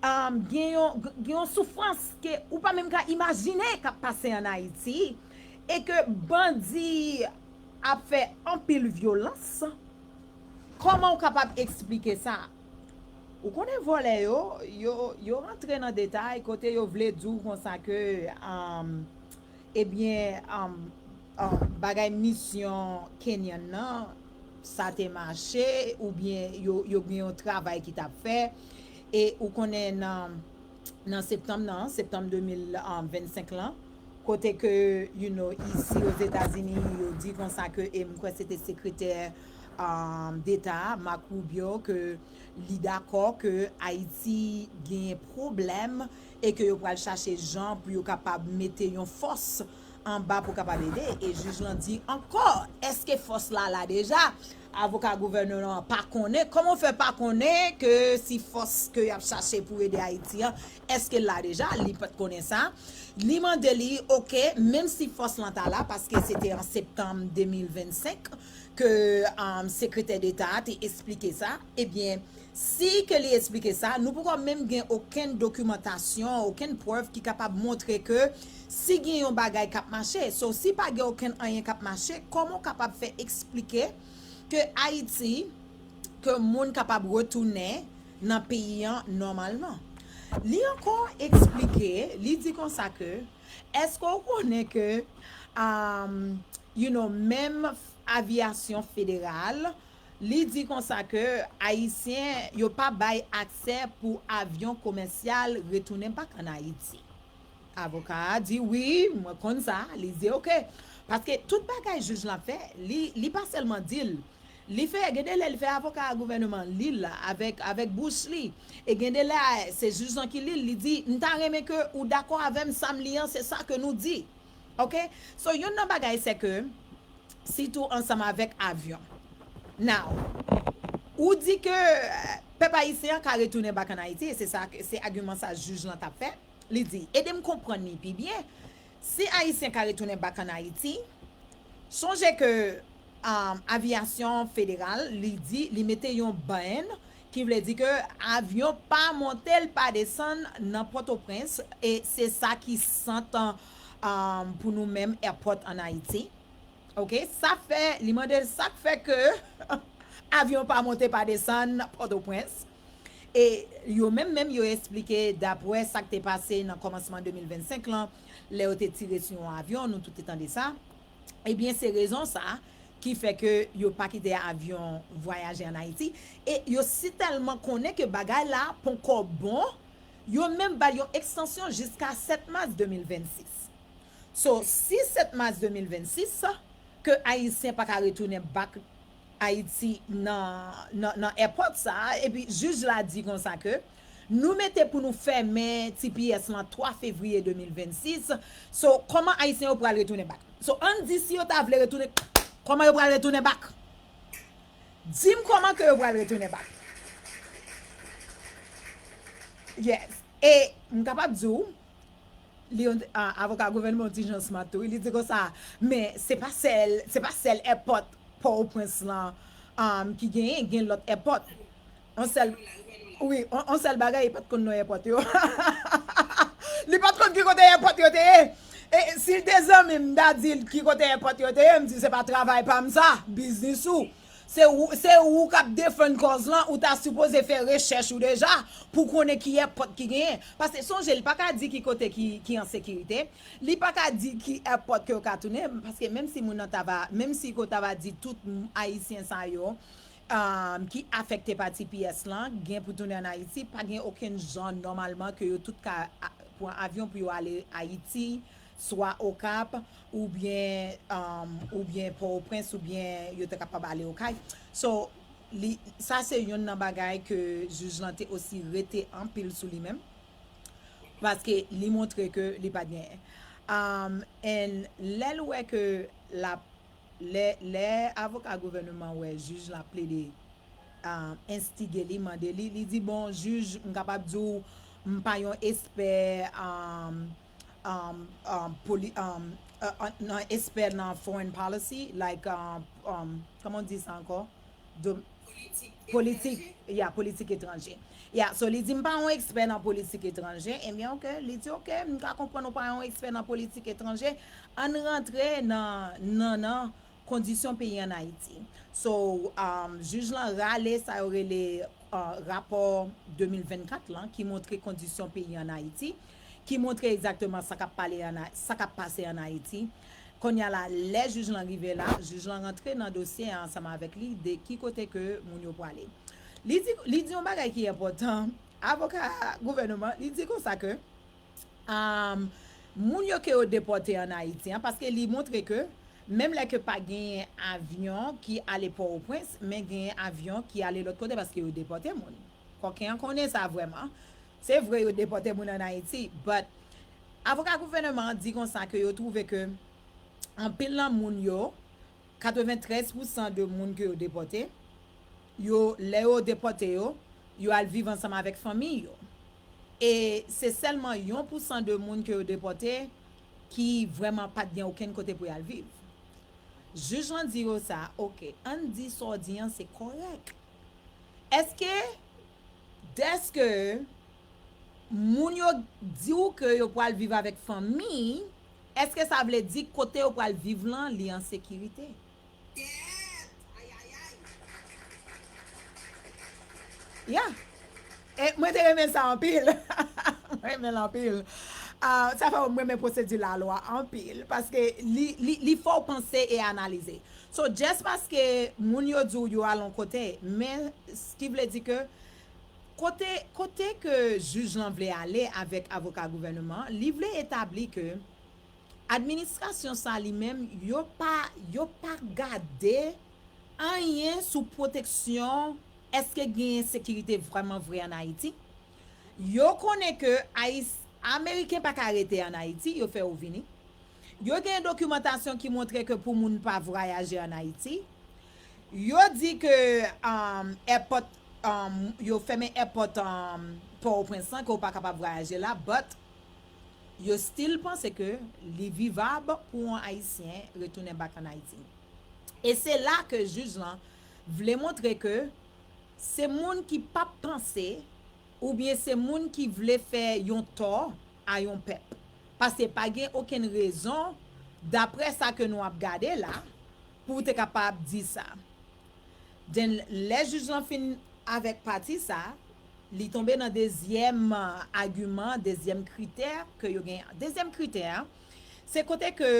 um, gen yon, gen yon soufrans ke ou pa menm ka imajine k ap pase ann Ayiti, e ke bandi ap fè anpil vyolans. Kòman w kapab eksplike sa? Ou konnen vòlè yo, yo, yo rantre nan detay kote yo vle di w konsa ke, um, ebyen, um, um, bagay misyon Kenyan nan, sa te mache, oubyen yo, yo gen yon travay ki t ap fè. E ou konnen nan, nan septanm nan, septanm de mil vennsenk lan, kote ke, you know, isi Ozetazini, yo di konsa ke, e m kwè se te sekretè, um, deta, Marco Rubio, ke li dakò ke Ayiti genyen pwoblèm e ke yo pral chache jan pou yo kapab mete yon fòs anba pou kapab ede. E jij lan di ankò, èske fòs la la deja? Avoka gouvènman an pa konnen. Kòman w fè pa konnen ke si fòs ke y ap chache pou ede Ayiti an, èske l la deja? Li pa t konnen sa. Li mande li, oke, menm si fòs lan ta la, paske se te an septanm de mil vennsenk ke, um, sekretè deta a te eksplike sa, ebyen, si ke li eksplike sa, nou poko menm gen okenn dokimantasyon, okenn prèv ki kapab montre ke si gen yon bagay k ap mache. So, si pa gen okenn anyen k ap mache, kòman w kapab fè eksplike ke Ayiti, ke moun kapab retounen nan peyi an nòmalman? Li ankò eksplike, li di konsa ke, èske w konnen ke, um, you know, menm avyasyon federal, li di konsa ke Ayisyen yo pa bay aksè pou avyon komèsyal retounen bak ann Ayiti. Avoka a di, "Wi, mwen konn sa." Li di, "Oke." Paske tout bagay jij lan fè, li, li pa sèlman di l. Li fè, gen de lè, li fè avoka a gouvènman li l avèk, avèk bouch li. E gen de lè, se jij lan ki li l, li di, "M ta renmen ke ou dakò avè m, sa m li an, se sa ke nou di." Oke? So, youn nan bagay, se ke, sitou ansanm avèk avyon. Now, ou di ke, euh, pèp ayisyen an ka retounen back ann Ayiti, e se sa, se agiman sa jij lan t ap fè. Li di, ede m konprann li pi byen. Si Ayisyen ka retounen back ann Ayiti, sonje ke, um, Avyasyon Federal, li di, li mete yon ban, ki vle di ke avyon pa monte, l pa desann nan Pòtoprens, e se sa ki sant, um, pou nou menm airport ann Ayiti. Ok, sa fè, li mande l sa k fè ke avyon pa monte, pa desann Pòtoprens. E yo menm, menm yo esplike, daprè sa k te pase nan kòmansman de mil vennsenk lan, lè yo te tire sou yon avyon, nou tout te tande sa. Ebyen, se rezon sa ki fè ke yo pa kite avyon vwayaje ann Ayiti. E yo si tèlman konnen ke bagay la ponkò bon, yo menm ba l yon ekstansyon jiska sèt mas de mil vennsis. So, si sèt mas de mil vennsis, ke Ayisyen pa ka retounen back Ayiti nan, nan, nan airport sa a, epi jij la di konsa ke nou mete pou nou fèmen T P S lan twa fevriye de mil vennsis. So, kòman Ayisyen yo pral retounen back? So, ann di si yo ta vle retounen, kòman yo pral retounen back? Di m kòman ke yo pral retounen back. Yes. E m kapab di w, li yon, a, avoka gouvènman yon ti jan smart tou. Li di konsa, men se pa sèl, se pa sèl airport Pòtoprens lan, um, ki genyen, gen lòt airport. On sèl, wi, on, on sèl bagay, li pa t konn non airport yo. Li pa t konn ki kote airport yo te ye. E si l te zanmi m, m ta di l ki kote airport yo te ye, m di se pa travay pa m sa, biznis ou. Se ou, se ou k ap defann kòz lan, ou ta sipoze fè rechèch ou deja pou konnen ki airport ki genyen. Paske sonje, li pa ka di ki kote ki, ki an sekirite. Li pa ka di ki airport ke yo ka tounen, paske menm si moun nan ta va, menm si yo ta va di tout m-, Ayisyen sa yo, um, ki afekte pa T P S lan, gen pou tounen ann Ayiti, pa gen okenn jan nòmalman ke yo tout ka a-, pran avyon pou yo ale Ayiti, swa Okap, oubyen, um, oubyen Pòtoprens, oubyen yo te kapab ale Okay. So, li, sa se youn nan bagay ke jij lan te osi rete anpil sou li menm, paske li montre ke li pa t genyen. Um, and lè l wè ke l ap, lè, lè avoka gouvènman wè jij la plede, um, enstige li, mande li, li di, bon, jij, m kapab di w, m pa yon espè, um, um, um, poli-, um, uh, uh, nan espè nan foreign policy, like, um, um, kòman w di sa ankò? Dom-, politik, ya, politik etranje. Ya, so li di, m pa yon ekspè nan politik etranje. Ebyen, ok, li di, ok, m ka konprann ou pa yon ekspè nan politik etranje. Ann rantre nan, nan, nan kondisyon peyi ann Ayiti. So, um, jij lan rale sa yo rele, uh, rapò de mil vennkat lan, ki montre kondisyon peyi ann Ayiti, ki montre egzakteman sa k ap pale ann A-, sa k ap pase ann Ayiti. Kounye a la, lè jij lan rive la, jij lan rantre nan dosye a ansanm avèk li de ki kote ke moun yo prale. Li di, li di yon bagay ki enpòtan, avoka gouvènman, li di konsa ke, um, moun yo ke yo depòte ann Ayiti an, paske li montre ke menm lè ke pa genyen avyon ki ale Pòtoprens, men genyen avyon ki ale lòt kote paske yo depòte moun. Kòken an konnen sa vrèman. Se vre yo depòte moun ann Ayiti, but avoka gouvènman an di konsa ke yo twouve ke anpil nan moun yo, katreventrèz pousan de moun ke yo depòte, yo, lè yo depòte yo, yo al viv ansanm avèk fanmi yo. E se sèlman yon pousan de moun ke yo depòte ki vrèman pa t gen okenn kote pou y al viv. Jij lan di yo sa, ok, ann di sa w di an se kòrèk. Èske, dèske moun yo di w ke yo pral viv avèk fanmi, èske sa vle di kote yo pral viv lan, li an sekirite? Ya. E mwen te renmen sa anpil. Mwen renmen l anpil. Ah, sa fè mwen renmen pwosedi lalwa anpil, paske li, li, li fè w panse e analize. So, just paske moun yo di w yo al yon kote, men s-, ki vle di ke kote, kote ke jij lan vle ale avèk avoka gouvènman, li vle etabli ke administrasyon sa li menm, yo pa, yo pa gade anyen sou pwoteksyon, èske genyen sekirite vrèman vre ann Ayiti. Yo konnen ke Ayis-, Ameriken pa ka rete ann Ayiti, yo fè yo vini. Yo gen dokimantasyon ki montre ke pou moun pa vwayaje ann Ayiti. Yo di ke um, èpòt, um, yo fèmen èpòt um, Pòtoprens lan, ke w pa kapab vwayaje la, but yo still panse ke li vivab pou yon Ayisyen retounen back ann Ayiti. E se la ke jij lan vle montre ke se moun ki p ap panse oubyen se moun ki vle fè yon tò a yon pèp. Paske pa gen okenn rezon, daprè sa ke nou ap gade la, pou w te kapab di sa. Then, lè jij lan fin avèk pati sa, li tonbe nan dezyèm agiman, dezyèm kritè ke yo gen. Dezyèm kritè, se kote ke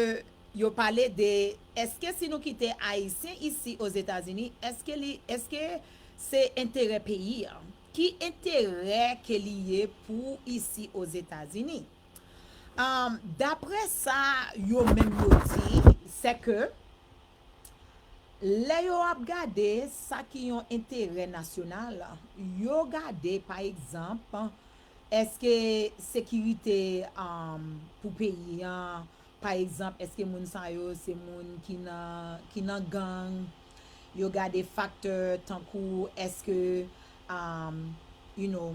yo pale de èske si nou kite Ayisyen isi Ozetazini, èske li, èske se enterè peyi a? Ki enterè ke li ye pou isi Ozetazini? Um, daprè sa yo menm yo di, se ke lè yo ap gade sa ki yon enterè nasyonal, yo gade, pa egzanp, èske sekirite um, pou peyi an, pa egzanp, èske moun sa yo se moun ki nan, ki nan gang, yo gade faktè tankou èske, um, you know,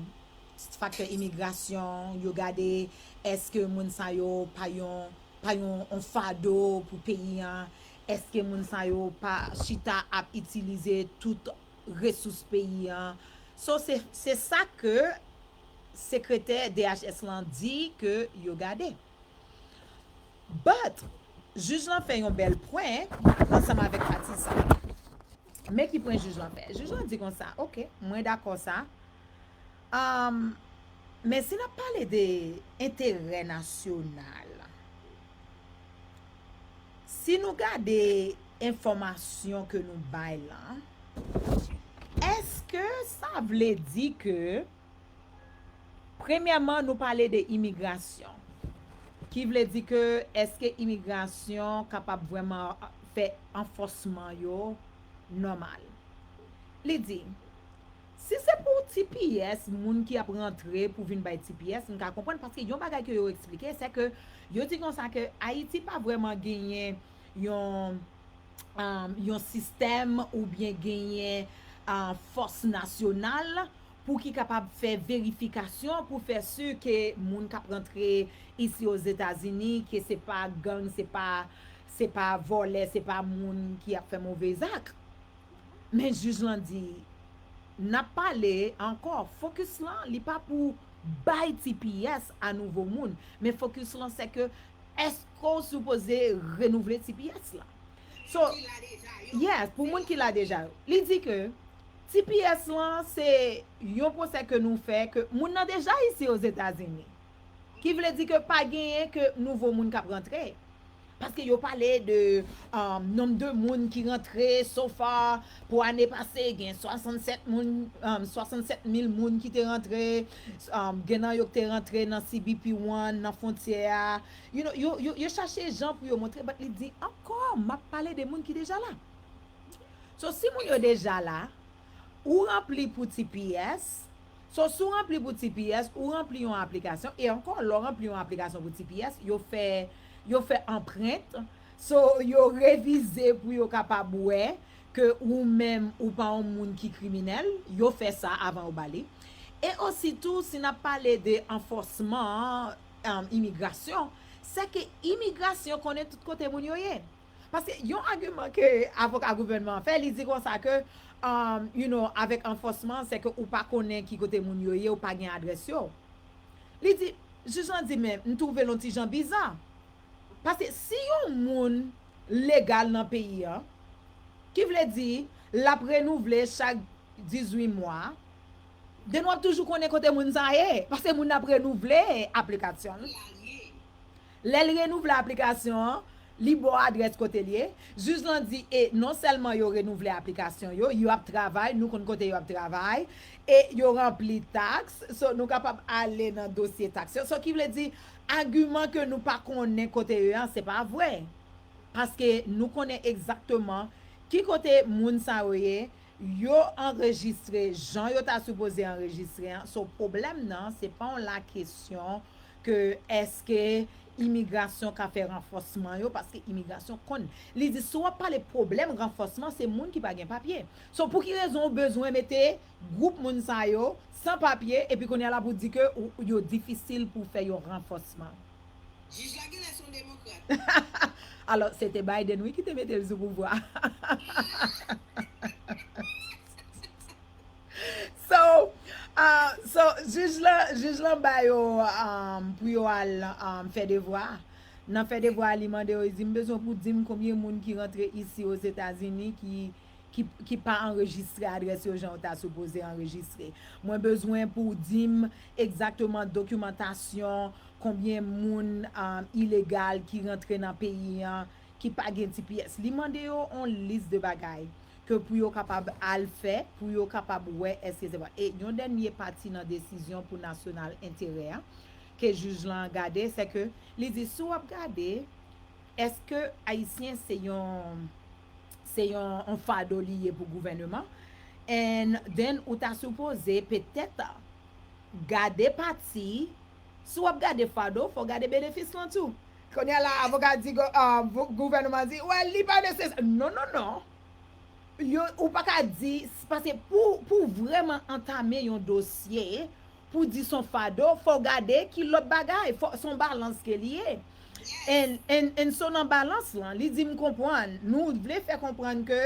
faktè imigrasyon, yo gade èske moun sa yo pa yon, pa yon, yon fado pou peyi an, èske moun sa yo pa chita ap itilize tout resous peyi an. So, se, se sa ke sekretè D H S lan di ke yo gade. But, jij lan fè yon bèl pwen ansanm avèk pati sa. Men ki pwen jij lan fè? Jij lan di konsa, oke, mwen dakò sa. Um, men si n ap pale de enterè nasyonal, si nou gade enfòmasyon ke nou bay la, èske sa vle di ke premyèman, nou pale de imigrasyon, ki vle di ke èske imigrasyon kapab vrèman fè anfòsman yo nòmal? Li di, si se pou T P S, moun ki ap rantre pou vin bay T P S, m ka konprann, paske yon bagay ke yo eksplike, se ke yo di konsa ke Ayiti pa vrèman genyen yon, um, yon sistèm oubyen genyen uh, fòs nasyonal pou ki kapab fè verifikasyon, pou fè si ke moun k ap rantre isi Ozetazini, ke se pa gang, se pa, se pa vòlè, se pa moun ki ap fè move zak. Men jij lan di, n ap pale ankò, fokis lan, li pa pou bay T P S a nouvo moun, men fokis lan se ke èske w sipoze renouvle T P S la? So, yes, pou moun ki la deja yo. Li di ke T P S lan se yon pwosè ke nou fè, ke moun nan deja isi Ozetazini. Ki vle di ke pa genyen ke nouvo moun k ap rantre. Paske yo pale de um, nonb de moun ki rantre so far pou ane pase, gen swasannsèt moun, um, swasannsèt mil moun ki te rantre, um, gen nan yo ki te rantre nan C B P One, nan fwontyè a. You know, yo, yo, yo chache jan pou yo montre, but li di ankò, m ap pale de moun ki deja la. So, si moun yo deja la, ou ranpli pou T P S. So, si w ranpli pou T P S, ou ranpli yon aplikasyon. E ankò, lè w ranpli yon aplikasyon pou T P S, yo fè, yo fè anprent. So, yo revize pou yo kapab wè ke ou menm ou pa yon moun ki kriminèl. Yo fè sa avan yo ba li. E ositou, si n ap pale de anfòsman um, imigrasyon, se ke imigrasyon konnen tout kote moun yo ye. Paske yon agiman ke avoka gouvènman an fè, li di konsa ke, um, you know, avèk anfòsman, se ke ou pa konnen ki kote moun yo ye, ou pa gen adrès yo. Li di, jij lan di, men m twouve l yon ti jan biza. Paske si yon moun legal nan peyi an, ki vle di l ap renouvle chak dizuit mwa, then w ap toujou konnen kote moun sa ye, paske moun nan ap renouvle aplikasyon l. Lè l renouvle aplikasyon an, li ba w adrès kote l ye. Jij lan di, e non sèlman yo renouvle aplikasyon yo, yo ap travay, nou konn kote yo ap travay, e yo ranpli taks, so nou kapab ale nan dosye taks yo. So ki vle di, agiman ke nou pa konnen kote yo ye an, se pa vre. Paske nou konnen egzakteman ki kote moun sa yo ye, yo anrejistre jan yo ta sipoze anrejistre an. So pwoblèm nan, se pa yon la kesyon ke èske imigrasyon ka fè ranfòsman yo, paske imigrasyon konn. Li di, si w ap pale pwoblèm ranfòsman, se moun ki pa gen papye. So, pou ki rezon ou bezwen mete gwoup moun sa yo san papye, epi kounye a la pou di ke ou- yo difisil pou fè yon ranfòsman? Jij la genlè se yon demokrat. Alò, se te Biden, wi, ki te mete l sou pouvwa. So, uh, so jij lan, jij lan ba yo, um, pou yo al, um, fè devwa. Nan fè devwa, li mande yo, li di, "M bezwen pou di m konbyen moun ki rantre isi Ozetazini ki, ki, ki pa anrejistre adrès yo jan yo ta sipoze anrejistre. Mwen bezwen pou di m egzakteman dokimantasyon, konbyen moun, um, ilegal ki rantre nan peyi an, ki pa gen T P S." Li mande yo on lis de bagay ke pou yo kapab al fè, pou yo kapab wè èske se vre. E yon dènye pati nan desizyon pou nasyonal enterè a, ke jij lan gade, se ke li di, si w ap gade, èske Ayisyen se yon, se yon, yon fado li ye pou gouvèneman? And then, ou ta sipoze petèt gade pati, si w ap gade fado, fò w gade benefis lan tou. Kounye a la, avoka di, go- ah, gou- gouvènman di, well, li pa nesesè. Non, non, non. Yo, ou pa ka di, paske pou, pou vrèman antame yon dosye, pou di son fado, fò w gade ki lòt bagay, fò, son balans ke li ye. And, and, and so nan balans lan, li di m konprann, nou vle fè konprann ke,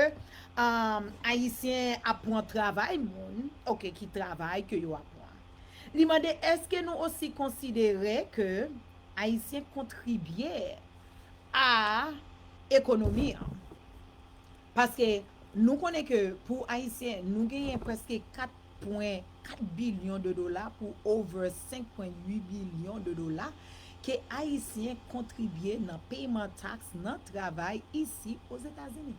um, Ayisyen ap pran travay moun, ok, ki travay ke yo ap pran. Li mande, èske nou osi konsidere ke Ayisyen kontribye a ekonomi an? Paske nou konnen ke pou Ayisyen, nou genyen prèske kat pwen kat bilyon de dola pou over senk pwen uit bilyon de dola ke Ayisyen kontribye nan peyman taks nan travay isi Ozetazini.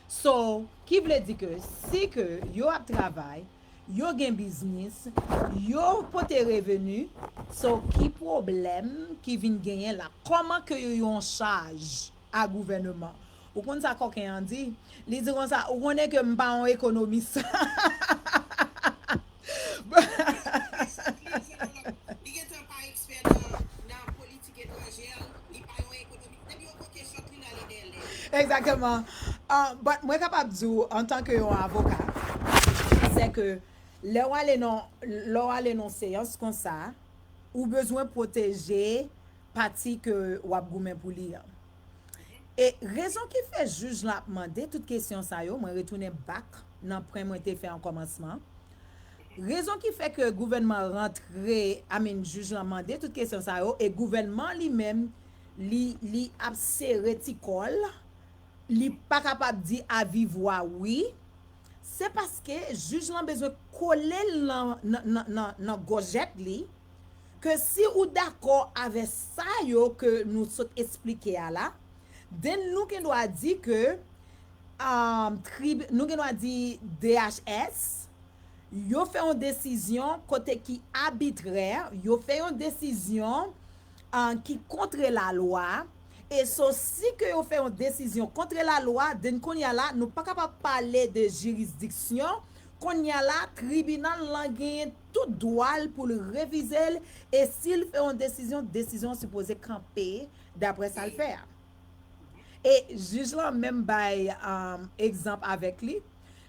So, ki vle di ke si ke yo ap travay, yo gen biznis, yo pote reveni, so ki pwoblèm ki vin genyen la? Kòman ke yo yon chaj a gouvèneman? Ou konn sa kòken an di? Li di konsa, ou konnen ke m pa yon ekonomis. Li gentan pa ekspè nan, nan politik etranjè, li pa yon ekonomis. Depi yo koke chòt li nan lide l. Egzakteman. Ah, but mwen kapab di w, antanke yon avoka, se ke lè w ale nan, lè w ale nan seyans konsa, ou bezwen pwoteje pati ke w ap goumen pou li an. E rezon ki fè jij lan ap mande tout kesyon sa yo, mwen retounen back nan pwen mwen te fè an kòmansman. Rezon ki fè ke gouvènman rantre, I mean, jij lan mande tout kesyon sa yo, e gouvènman li menm, li, li ap sere ti kò l, li pa kapab di a viv vwa wi, se paske jij lan bezwen kole l nan, nan, nan, nan, nan gòjèt li, ke si ou dakò avè sa yo ke nou sot esplike a la, then nou gen dwa di ke, um, trib-, nou gen dwa di D H S, yo fè yon desizyon kote ki abitrè, yo fè yon desizyon, ah, ki kontre lalwa, e so si ke yo fè yon desizyon kontre lalwa, then kounye a la, nou pa kapab pale de jirisdiksyon, kounye a la, tribinal lan genyen tout dwa l pou l revize l, e si l fè yon desizyon, desizyon an sipoze kanpe daprè sa l fè a. E jij lan menm bay, um, egzanp avèk li.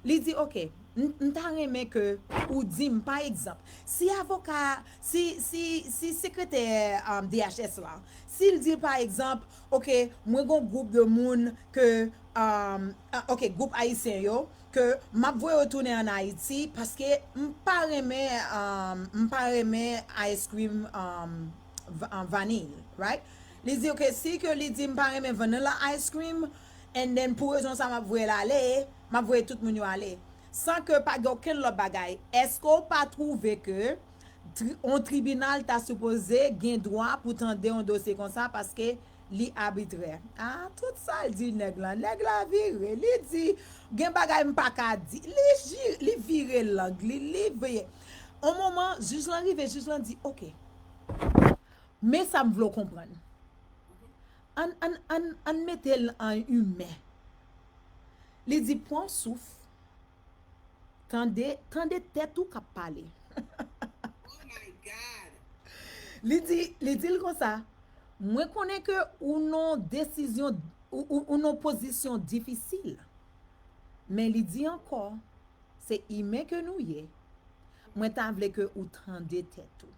Li di, "Ok, m, m ta renmen ke ou di m, pa egzanp, si avoka, si, si, si sekretè, um, D H S lan, si l di, pa egzanp, ok, mwen gon gwoup de moun ke, um, ah, ok, gwoup ayisyen yo, ke m ap voye yo tounen ann Ayiti, paske m pa renmen, um, m pa renmen ice cream, um, va-, um, vanille, right?" Li di, ok, si ke li di m pa renmen vanilla ice cream, and then pou rezon sa m ap voye l ale, m ap voye tout moun yo ale. San ke pa gen okenn lòt bagay. Èske w pa twouve ke tri-, yon tribinal ta sipoze gen dwa pou tande yon dosye konsa paske li abitrè? Ah, tout sa l di nèg lan. Nèg la vire. Li di, gen bagay m pa ka di. Li ji-, li vire lang li, li vire. On moman, jij lan rive, jij lan di, ok, men sa m vle w konprann. Ann, ann, ann, ann mete l an imen. Li di, pran w souf. Tande, tande tèt ou k ap pale. Oh my God! Li di, li di l konsa, mwen konnen ke ou nan desizyon, ou, ou, ou nan pozisyon difisil. Men li di ankò, se imen ke nou ye. Mwen ta vle ke ou tande tèt ou.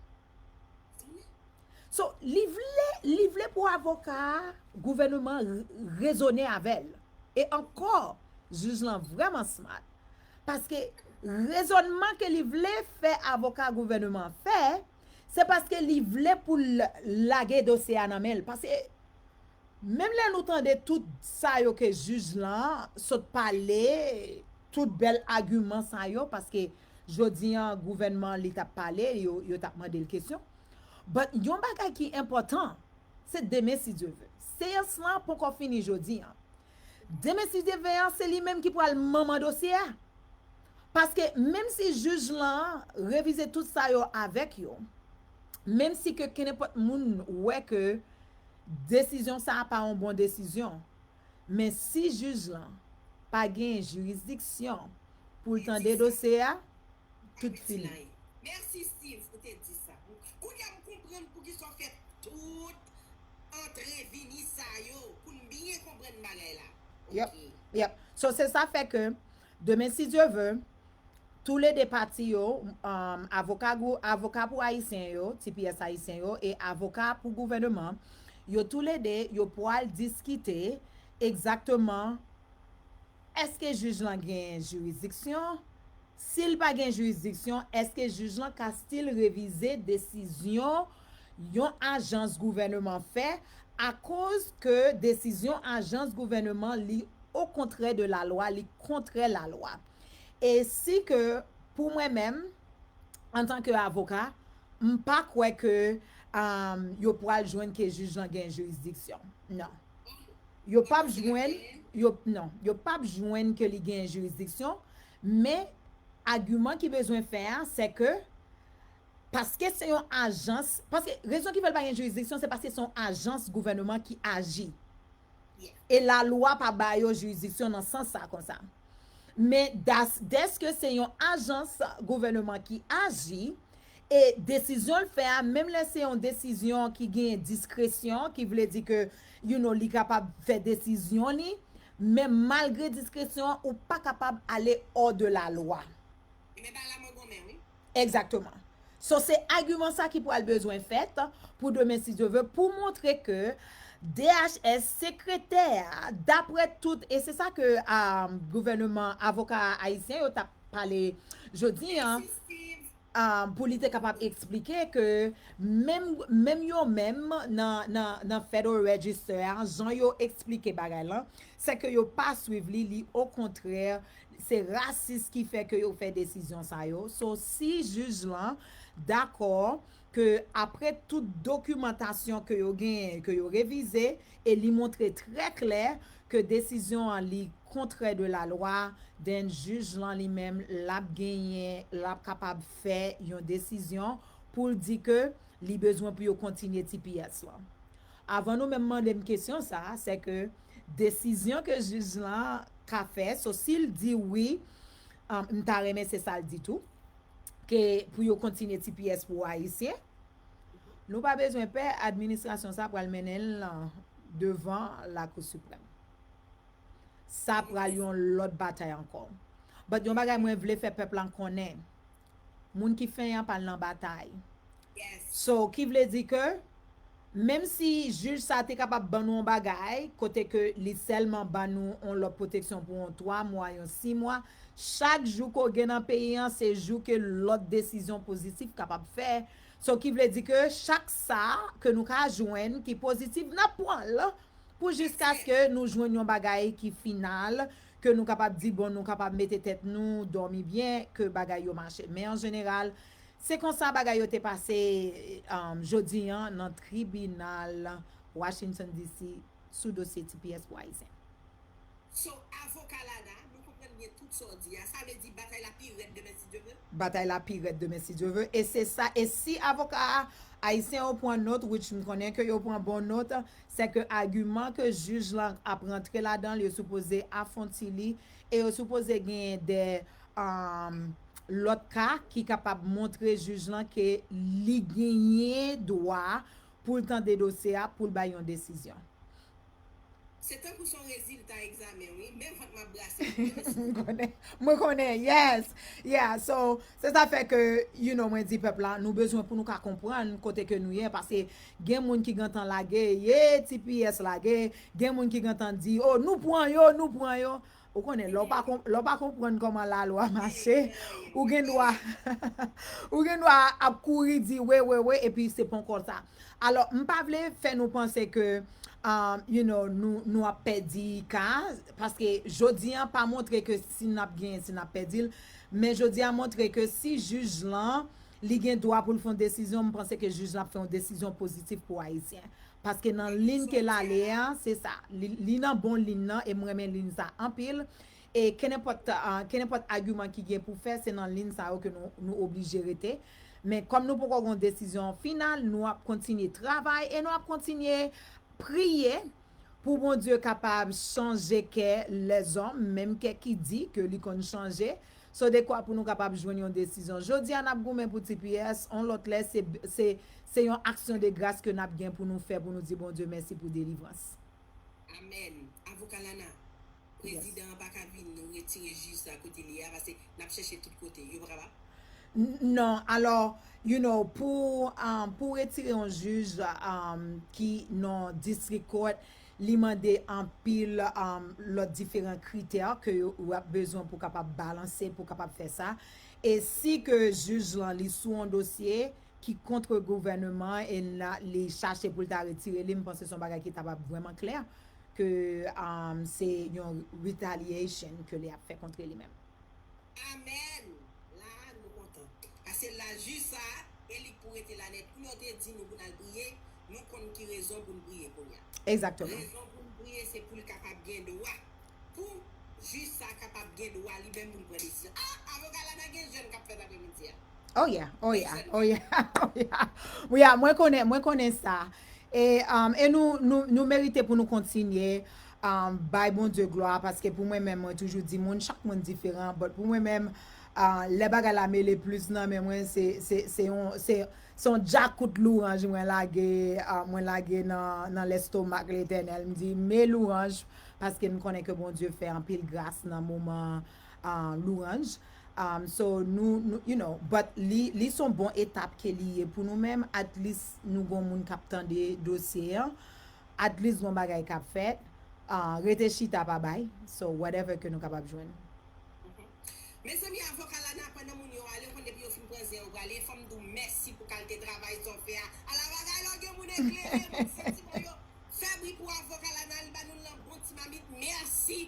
So, li vle, li vle pou avoka gouvènman rezonnen avè l. E ankò, jij lan vrèman smart. Paske rezònman ke li vle fè avoka gouvènman fè, se paske li vle pou l lage dosye a nan men l. Paske menm lè nou tande tout sa yo ke jij lan sot pale, tout bèl agiman sa yo, paske jodi an gouvènman li t ap pale, yo, yo t ap mande l kesyon. But yon bagay ki enpòtan, se demen si Dye ve. Seyans lan poko fini jodi an. Demen si Dye ve an, se li menm ki pral manman dosye a. Paske menm si jij lan revize tout sa yo avèk yo, menm si ke kenenpòt moun wè ke desizyon sa a pa yon bon desizyon, men si jij lan pa gen jiridiksyon pou l tande dosye a, tout fini. Mèsi Steve pou te di sa. Kounye a m konprann poukisa w fè tout antre vini sa yo, pou n byen konprann bagay la. Yep, yep. So se sa fè ke demen si Dye ve, tou le de pati yo, um, avoka, avoka pou ayisyen yo, T P S ayisyen yo, e avoka pou gouvènman, yo tou le de, yo pral diskite egzakteman èske jij lan gen jiridiksyon, si l pa gen jiridiksyon, èske jij lan ka still revize desizyon yon ajans gouvènman fè, akoz ke desizyon ajans gouvènman li okontrè de lalwa, li kontrè lalwa. E si ke, pou mwen menm, antanke avoka, m pa kwè ke um, yo pral jwenn ke jij lan gen jiridiksyon. Non. Yo p ap jwenn, yo, non, yo p ap jwenn ke li gen jiridiksyon, men agiman ki bezwen fè a, se ke paske se yon ajans, paske rezon ki fè l pa gen jiridiksyon, se paske se yon ajans gouvènman ki aji. E lalwa pa ba yo jiridiksyon nan sans sa konsa. Men das, dèske se yon ajans gouvènman ki aji, e desizyon l fè a, menm lè se yon desizyon ki gen diskresyon, ki vle di ke, you know, li kapab fè desizyon li, men malgre diskresyon an, ou pa kapab ale hors de la lwa. Ebyen, bagay la mwen gonmen, wi. Egzakteman. So, se agiman sa ki pral bezwen fèt pou demen, si Dye ve, pou montre ke D H S sekretè a, daprè tout, e se sa ke um, gouvènman avoka ayisyen yo t ap pale jodi an, um, pou li te kapab eksplike ke menm, menm yo menm nan, nan, nan Federal Register a, jan yo eksplike bagay lan, se ke yo pa swiv li, li okontrè, se rasis ki fè ke yo fè desizyon sa yo. So, si jij lan dakò ke apre tout dokimantasyon ke yo genyen, ke yo revize, e li montre trè klè ke desizyon an li kontrè de la lwa, then jij lan li menm, l ap genyen, l ap kapab fè yon desizyon pou l di ke li bezwen pou yo kontinye T P S lan. Avan nou menm mande m kesyon sa, se ke desizyon ke jij lan ka fè, so si l di wi, um, m ta renmen se sa l di tou, ke pou yo kontinye T P S pou ayisyen, nou pa bezwen pè, administrasyon sa pral mennen l devan Lakou Siprèm. Sa pral yon lòt batay ankò. But yon bagay mwen vle fè pèp lan konnen, moun ki fenyan pa al nan batay. So, ki vle di ke, menm si jij sa te kapab ban nou yon bagay, kote ke li sèlman ban nou yon lòt pwoteksyon pou yon twa mwa, yon sis mwa, chak jou ke w gen nan peyi an, se jou ke lòt desizyon pozitif kapab fè. So, ki vle di ke chak sa ke nou ka jwenn ki pozitif, n ap pran l pou jiskaske nou jwenn yon bagay ki final, ke nou kapab di, bon, nou kapab mete tèt nou, dòmi byen, ke bagay yo mache. Men an jeneral, se konsa bagay yo te pase um, jodi an nan tribinal Washington D C sou dosye T P S pou Ayisyen. So, avoka Lana, nou konprann byen tout sa w di a. Sa vle di batay la pi rèd demen si Dye ve? Batay la pi rèd demen si Dye ve. E se sa, e si avoka ayisyen yo pran nòt, which m konnen ke yo pran bon nòt, se ke agiman ke jij lan ap rantre ladan l, yo sipoze afwonti li, e yo sipoze genyen de um, lòt ka ki kapab montre jij lan ke li genyen dwa pou l tande dosye a, pou l bay yon desizyon. Se tankou se yon rezilta egzamen, wi. Men vant m ap brase pou mwen, mèsi. Mwen konnen, mwen konnen, yes. Yeah, so, se sa fè ke, you know, mwen di pèp la, nou bezwen pou nou ka konprann kote ke nou ye, paske gen moun ki gentan lage, ye, T P S lage, gen moun ki gentan di, oh, nou pran yo, nou pran yo. Ou konnen, lè w pa konprann kòman lalwa mache, ou gen dwa ou gen dwa ap kouri di we we we, epi se pon konsa. Alò, m pa vle fè nou panse ke um, you know, nou, nou ap pèdi ka, paske jodi an pa montre ke si n ap genyen, si n ap pèdi l, men jodi an montre ke si jij lan li gen dwa pou l fè yon desizyon, m panse ke jij lan ap fè yon desizyon pozitif pou Ayisyen. Paske nan liy ke l ale a, se sa. Li, li nan bon liy nan, e m renmen liy sa anpil. E kenenpòt uh, kenenpòt agiman ki gen pou fè, se nan liy sa yo ke nou, nou oblije rete. Men kòm nou poko gen yon desizyon final, nou ap kontinye travay e nou ap kontinye priye pou Bondye kapab chanje kè lèzòm, menm kè ki di ke li konn chanje. So, dekwa pou nou kapab jwenn yon desizyon. Jodi a, n ap goumen pou T P S, on lòt lè, se, se, se yon aksyon de gras ke n ap gen pou nou fè, pou nou di Bondye mèsi pou delivrans. Amèn. Avoka Lana, prezidan an pa ka vin retire jij sa kote li a, paske n ap chèche tout kote. Yo pa kapab? Non, alò, you know, pou, um, pou retire yon jij um, ki nan district court, li mande anpil um, lòt diferan kritè ke yo, w ap bezwen pou kapab balanse, pou kapab fè sa. E si ke jij lan li sou yon dosye ki kont gouvènman e la, li chache pou l ta retire li, m panse se yon bagay ki ta pap vrèman klè ke um, se yon retaliation ke li ap fè kont li menm. Amèn. La, nou kontan. Paske la jij sa, e li k pou rete la nèt. Kou yo te di nou pou n al priye, nou konn ki rezon pou n priye kounye a. Egzakteman. Rezon pou n priye, se pou l kapab gen dwa. Pou jij sa kapab gen dwa li menm pou l pran desizyon. Ah, avoka Lana gen jèn k ap fèt apremidi a. Oh yeah, oh yeah, oh yeah, oh yeah. Yeah, mwen konnen, mwen konnen sa. E, um, e nou, nou, nou merite pou nou kontinye um, bay Bondye glwa, paske pou mwen menm, mwen toujou di moun, chak moun diferan, but pou mwen menm, uh, lè bagay la mele plis nan men mwen, se, se, se yon, se, se yon djakout louranj mwen lage, uh, mwen lage nan, nan lestomak Letènèl. M di, men louranj, paske m konnen ke Bondye fè anpil gras nan moman uh, louranj. Um, so, nou, nou, you know, but li, li se yon bon etap ke li ye pou nou menm, at least nou gon moun k ap tande dosye an, at least gon bagay k ap fèt, uh, rete chita pa bay, so whatever ke nou kapab jwenn. Mezanmi, avoka Lana, pandan moun yo ale, ou konn depi yo fin pran zen yo prale, fò m di w mèsi pou kalite travay sa w fè a. Ala bagay lè w gen moun eklere, m ap santi mwen yo. Fè bri pou avoka Lana, li ba nou l nan bon ti mamit. Mèsi.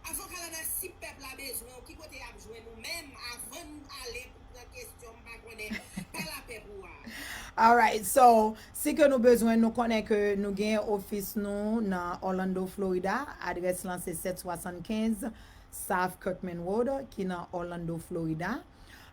Avoka Lana, si pèp la bezwen w, ki kote y ap jwenn ou menm avan n ale pou pran kesyon, m pa konnen. Pa lapè pou a. Alright, so, si ke nou bezwen, nou konnen ke nou gen ofis nou nan Orlando, Florida. Adrès lan se sèt swasann kenz South Kirkman Road, ki nan Orlando, Florida.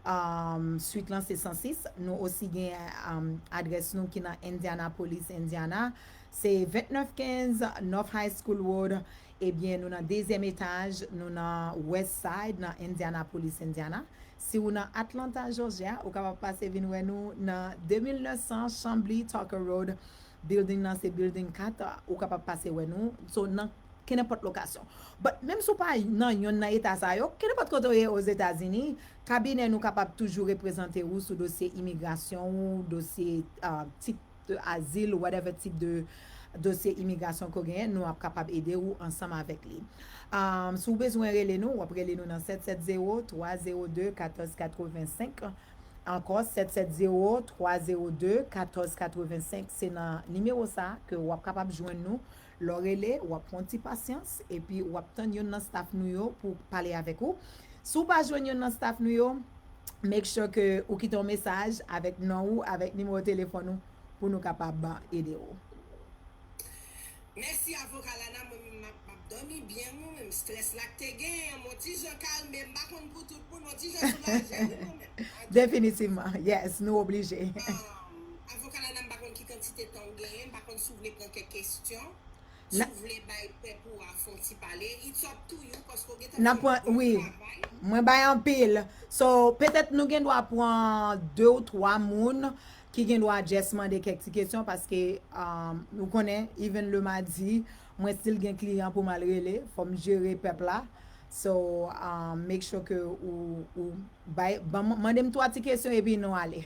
Um, swit lan se san sis. Nou osi gen um, adrès nou ki nan Indianapolis, Indiana. Se vennèf kenz North High School Road. Ebyen, nou nan dezyèm etaj, nou nan West Side, nan Indianapolis, Indiana. Si ou nan Atlanta, Georgia, ou kapab pase vin wè nou nan de mil nèf san Chamblee Tucker Road. Building nan se building kat, ou kapab pase wè nou. So, nan kenenpòt lokasyon. But menm si w pa nan yonn nan eta sa yo, kenenpòt kote w ye Ozetazini, kabinè nou kapab toujou reprezante ou sou dosye imigrasyon ou, dosye uh, tit de azil, whatever tip de dosye imigrasyon ke w genyen, nou ap kapab ede ou ansanm avèk li. Um, si w bezwen rele nou, w ap rele nou nan sèt sèt zewo, twa zewo de, katòz katrevensenk. Ankò, sèt sèt zewo, twa zewo de, katòz katrevensenk. Se nan nimewo sa ke w ap kapab jwenn nou. Lè w rele, w ap pran ti pasyans, epi w ap tann youn nan staff nou yo pou pale avèk ou. Si w pa jwenn youn nan staff nou yo, make sure ke ou kite yon mesaj avèk non ou, avèk nimewo telefòn ou pou nou kapab ede ou. Mèsi avoka Lana, mwen menm m ap, m ap dòmi byen, mwen menm strès la k te genyen m on ti jan kalme, m pa konn pou tout moun, m on ti jan soulaje wi mwen menm. Definitivman, yes, nou oblije. Avoka Lana, m pa konn ki kantite tan w genyen, m pa konn si w vle pran kèk kesyon. Si w vle bay pèp ou a fè yon ti pale, it's up to you, paske w gentan fè yon bon travay. Mwen bay anpil. So, petèt nou gen dwa pran de ou twa moun ki gen dwa just mande kèk ti kesyon, paske, um, ou konnen, even le madi, mwen still gen kliyan pou m al rele, fò m jere pèp la. So, um, make sure ke ou, ou bay, ban m, mande m twa ti kesyon epi nou ale.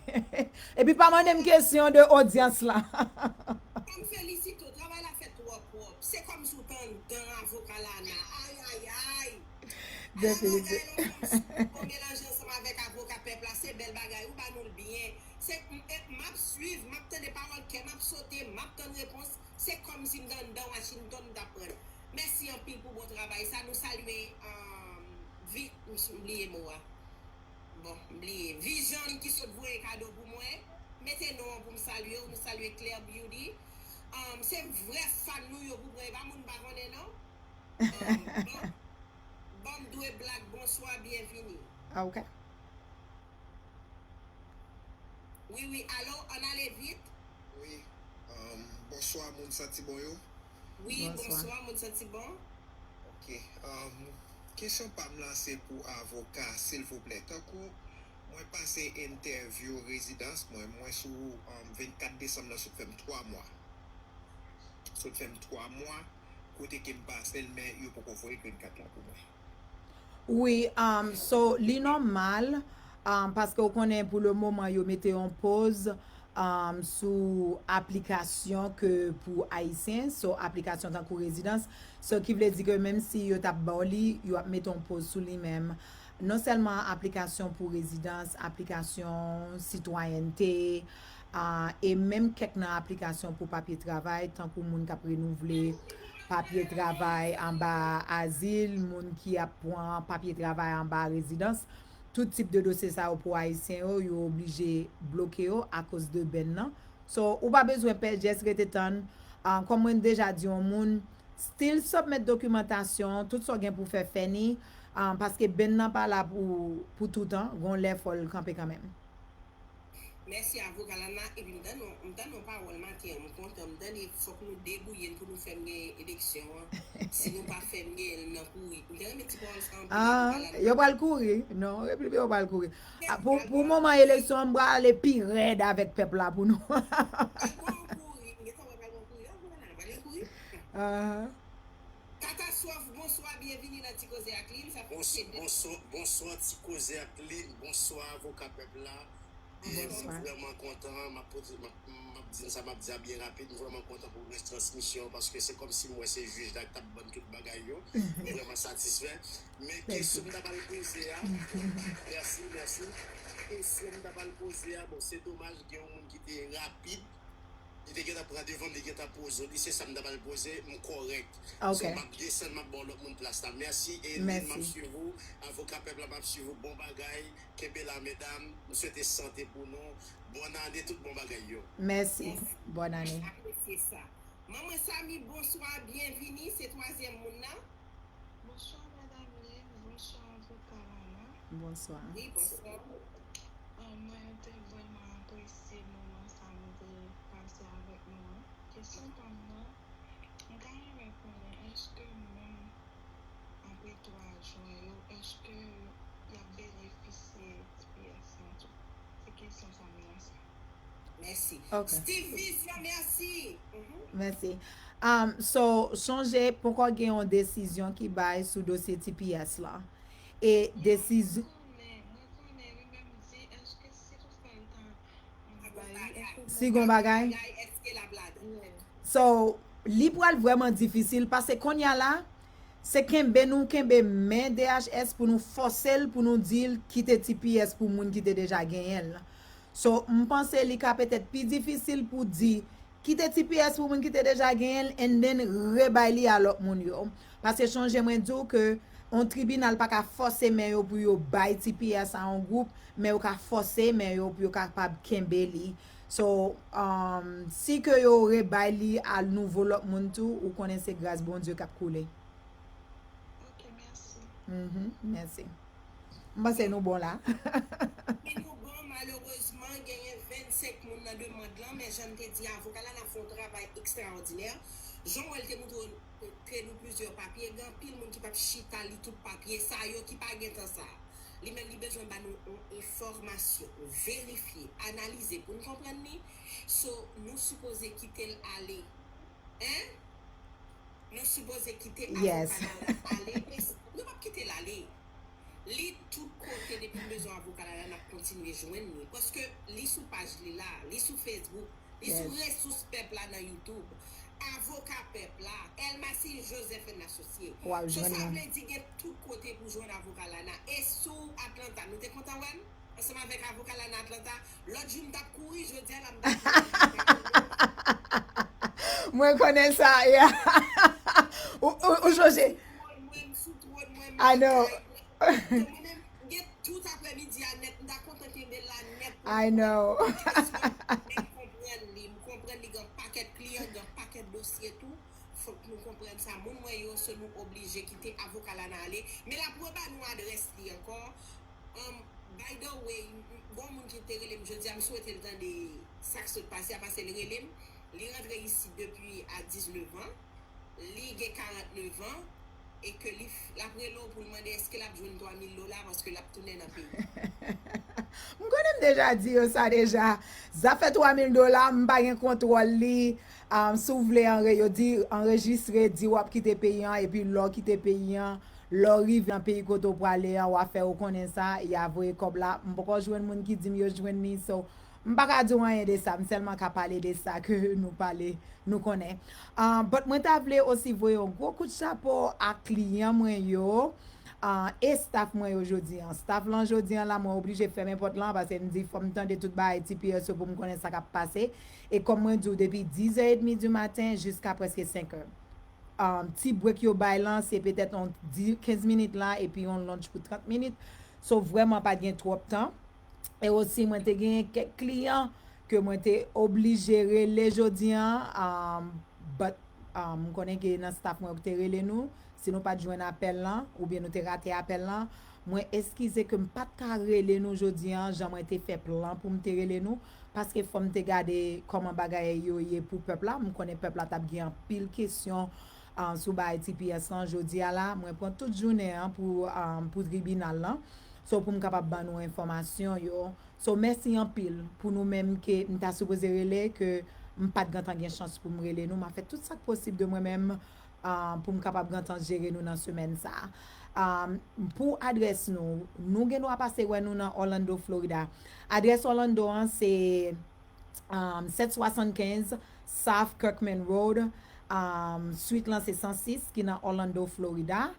Epi pa mande m kesyon de odyans la. Fò m felisite w, travay la fèt twò pwòp. Se kòmsi w t anndan avoka Lana. Ay, ay, ay! Ala bagay non, kòmsi w melanje ansanm avèk avoka pèp la, se bèl bagay, ou ba nou l byen. Se, m, e, m ap swiv, m ap tande pawòl kè, m ap sote, m ap tann repons. Se kòmsi m t anndan Washington, m t ap pran. Mèsi anpil pou bon travay sa. Nou salye, um, vi, m bliye mo a. Bon, m bliye. Vision ki sot voye kado pou mwen. Mete non an pou m salye w. Nou salye Claire Beauty. Um, se vrè fan nou yo pou pran. E pa moun m pa konnen non. Um, bon. Ban m dwe blag, bonswa, byenvini. Ah, ok. Wi, wi, alo, ann ale vit. Wi, um, bonswa, moun santi bon yo. Wi, bonswa, moun santi bon. Ok, um, kesyon pa m lan se pou avoka, silvouplè. Tankou mwen pase entèvyou rezidans mwen, mwen sou, um, vennkat desanm nan sot fè m twa mwa. Sot fè m twa mwa, kote ke m pase l, men yo poko voye green card la pou mwen. Wi, um, so, li nòmal, um, paske w konnen pou le moman yo mete yon poz, um, sou aplikasyon ke pou Ayisyen, so aplikasyon tankou rezidans, so ki vle di ke menm si yo t ap ba w li, yo ap mete yon poz sou li menm. Non sèlman aplikasyon pou rezidans, aplikasyon sitwayènte, ah, e menm kèk nan aplikasyon pou papye travay, tankou moun k ap renouvle papye travay anba azil, moun ki ap pran papye travay anba rezidans, tout tip de dosye sa yo pou Ayisyen yo, yo oblije bloke yo akoz de bèn nan. So, ou pa bezwen pè, just rete tann. Ah, kòm mwen deja di yon moun, still submit dokimantasyon, tout sa w gen pou fè, fè ni, ah, paske bèn nan pa la pou, pou toutan, gon lè fò l kanpe kanmenm. Mèsi avoka Lana, epi m tann yon, m tann yon pawòl maten an, m kontan, m tande fòk nou debouye n pou nou fè m gen eleksyon an. Si nou pa fè m gen l nan kouri. M te renmen ti pawòl sa anpil, avoka Lana. Ah, yo pral kouri. Non, epi yo pral kouri. Ah, pou, pou moman eleksyon an, m pral ale pi rèd avèk pèp la pou nou. Pral gon kouri, m gentan wè pral gon kouri. Avoka Lana, pral gen kouri. Ahan. Katastwòf, bonswa, byenvini nan Ti Koze ak Lil. Sa fè... Bons-, bonswa, bonswa, Ti Koze ak Lil, bonswa, avoka pèp la. E m vrèman kontan, m ap poze, m ap, m ap di n sa, m ap di a byen rapid, m vrèman kontan pou retransmisyon, paske se kòmsi m wè se jij la k t ap ban n tout bagay yo. M vrèman satisfè. Men kesyon m ta pral poze a, mèsi, mèsi. Kesyon m ta pral poze a, bon, se domaj, gen yon moun ki te rapid, li te gentan pran devan m, li gentan poze w li, se sa m ta pral poze, m kòrèk. Ok. So, m ap desann, m ap ba w lòt moun plas la. Mèsi, e Lil, m ap swiv ou. Avoka pèp la, m ap swiv ou. Bon bagay. Kenbe la, medam. M swete sante pou nou. Bòn ane, tout bon bagay yo. Mèsi. Bòn ane. Apresye sa. Manman Samy, bonswa, byenvini. Se twazyèm moun nan. Bonswa, madanm Lil. Bonswa, avoka Lana. Bonswa. Wi, bonswa. Ah, mwen te vrèman apresye moman sa nou te pase avèk nou an. Kesyon pa m nan, m ta renmen konnen, èske moun apre twa jwen yo, èske y ap benefisye T P S lan tou? Se kesyon sa m lanse. Mèsi. Ok. Steve Vision, mèsi. Mhm. Mèsi. Um, so, sonje, poko gen yon desizyon ki bay sou dosye T P S lan. E desizyon... Mwen konnen, mwen konnen, li menm di, èske si toutfwa l ta Si gon bagay. So, li pral vrèman difisil, paske kounye a la, se kenbe nou kenbe men D H S pou nou fòse l, pou nou di l kite T P S pou moun ki te deja genyen l. So, m panse li ka petèt pi difisil pou di kite T P S pou moun ki te deja genyen l, and then rebay li a lòt moun yo. Paske sonje mwen di w ke yon tribinal pa ka fòse men yo pou yo bay T P S a yon gwoup, men yo ka fòse men yo pou yo kapab kenbe li. So, um, si ke yo rebay li a nouvo lòt moun tou, ou konnen se gras Bondye k ap koule. Ok, mèsi. Mhm, mèsi. M panse nou bon la. Men nou bon, malerezman, genyen vennsenk moun nan demann lan, men jan m te di avoka la, n ap fè yon travay ekstraòdinè. Jan w wè l te montre w, montre nou plizyè papye, gen anpil moun ki p ap chita li tout papye sa yo ki pa gen tan sa. Li menm li bezwen ba nou yon enfòmasyon, verifye, analize pou n konprann li. So, nou sipoze kite l ale. Hein? Nou sipoze kite avoka la ale. Nou p ap kite l ale. Li tout kote, depi m bezwen avoka la, la n ap kontinye jwenn li. Paske li sou paj li la, li sou Facebook, li sou Resous Pèp la nan YouTube. Avoka Pèp la, Elmacy Joseph and Associé. So sa vle di gen tout kote pou jwenn avoka la. E sou Atlanta, nou te kontan wè m ansanm avèk avoka la nan Atlanta. Lòt jou m t ap kouri, jodi a la m t ap kouri. Mwen konnen sa, yeah. Ou, ou, ou sonje? Mwen, mwen, m sou twòn mwen, I know. Mwen menm, gen tout aprèmidi a nèt, m ta kontan kenbe l la nèt. I know. M konprann li, m konprann li gen pakèt kliyan, gen pakèt dosye tou. Fòk nou konprann sa. Moun mwen yo, so nou oblije kite avoka la nan ale. Men l ap reba nou adrès li ankò. Um, by the way, gon moun ki te rele m jodi a, m swete l tande sa k sot pase a, paske l rele m. Li rantre isi depi a diznèf an. Li gen karantnèf an. E ke li, l ap rele w pou l mande èske l ap jwenn twa mil dola paske l ap tounen nan peyi. M konnen m deja di yo sa deja. Zafè twa mil dola, m pa gen kontwòl li. Um, si w vle anre, yo di anrejistre, di w ap kite peyi an, epi lè w kite peyi an, lè w rive nan peyi kote w prale an, w a fè yo konnen sa, y a voye kòb la. M poko jwenn moun ki di m yo jwenn li, so m pa ka di w anyen de sa, m sèlman ka pale de sa ke nou pale, nou konnen. Ah, but mwen ta vle osi voye yon gwo kout chapo a kliyan mwen yo, ah, e staff mwen yo jodi an. Staff lan jodi an la, mwen oblije fèmen pòt lan, paske m di fò m tande tout bagay T P S yo pou m konnen sa k ap pase. E kòm mwen di w, depi dizè edmi di maten jiska prèske senkè. Um, ti break yo bay lan, se petèt yon kenz minit la, epi yon lunch pou trant minit. So, vrèman, pa t gen twòp tan. E osi, mwen te gen kèk kliyan ke mwen te oblije rele jodi an, um, but, um, m konnen ke nan staff mwen yo ki te rele nou, si nou pa t jwenn apèl lan, oubyen nou te rate apèl lan, mwen eskize ke m pa t ka rele nou jodi an, jan mwen te fè plan pou m te rele nou, paske fò m te gade kòman bagay yo ye pou pèp la, m konnen pèp la t ap gen anpil kesyon, ah, sou bagay T P S lan, jodi a la, mwen pran tout jounen an pou, ah, pou tribinal lan. So, pou m kapab ban nou enfòmasyon yo. So, mèsi anpil pou nou menm ke m ta sipoze rele, ke m pa t gentan gen chans pou m rele nou. M a fè tout sa k posib de mwen menm, ah, pou m kapab gentan jere nou nan semèn sa a. Ah, pou adrès nou, nou gen dwa pase wè nou nan Orlando, Florida. Adrès Orlando an se, um, sèt swasannkenz South Kirkman Road, um, swit lan se san sis ki nan Orlando, Florida.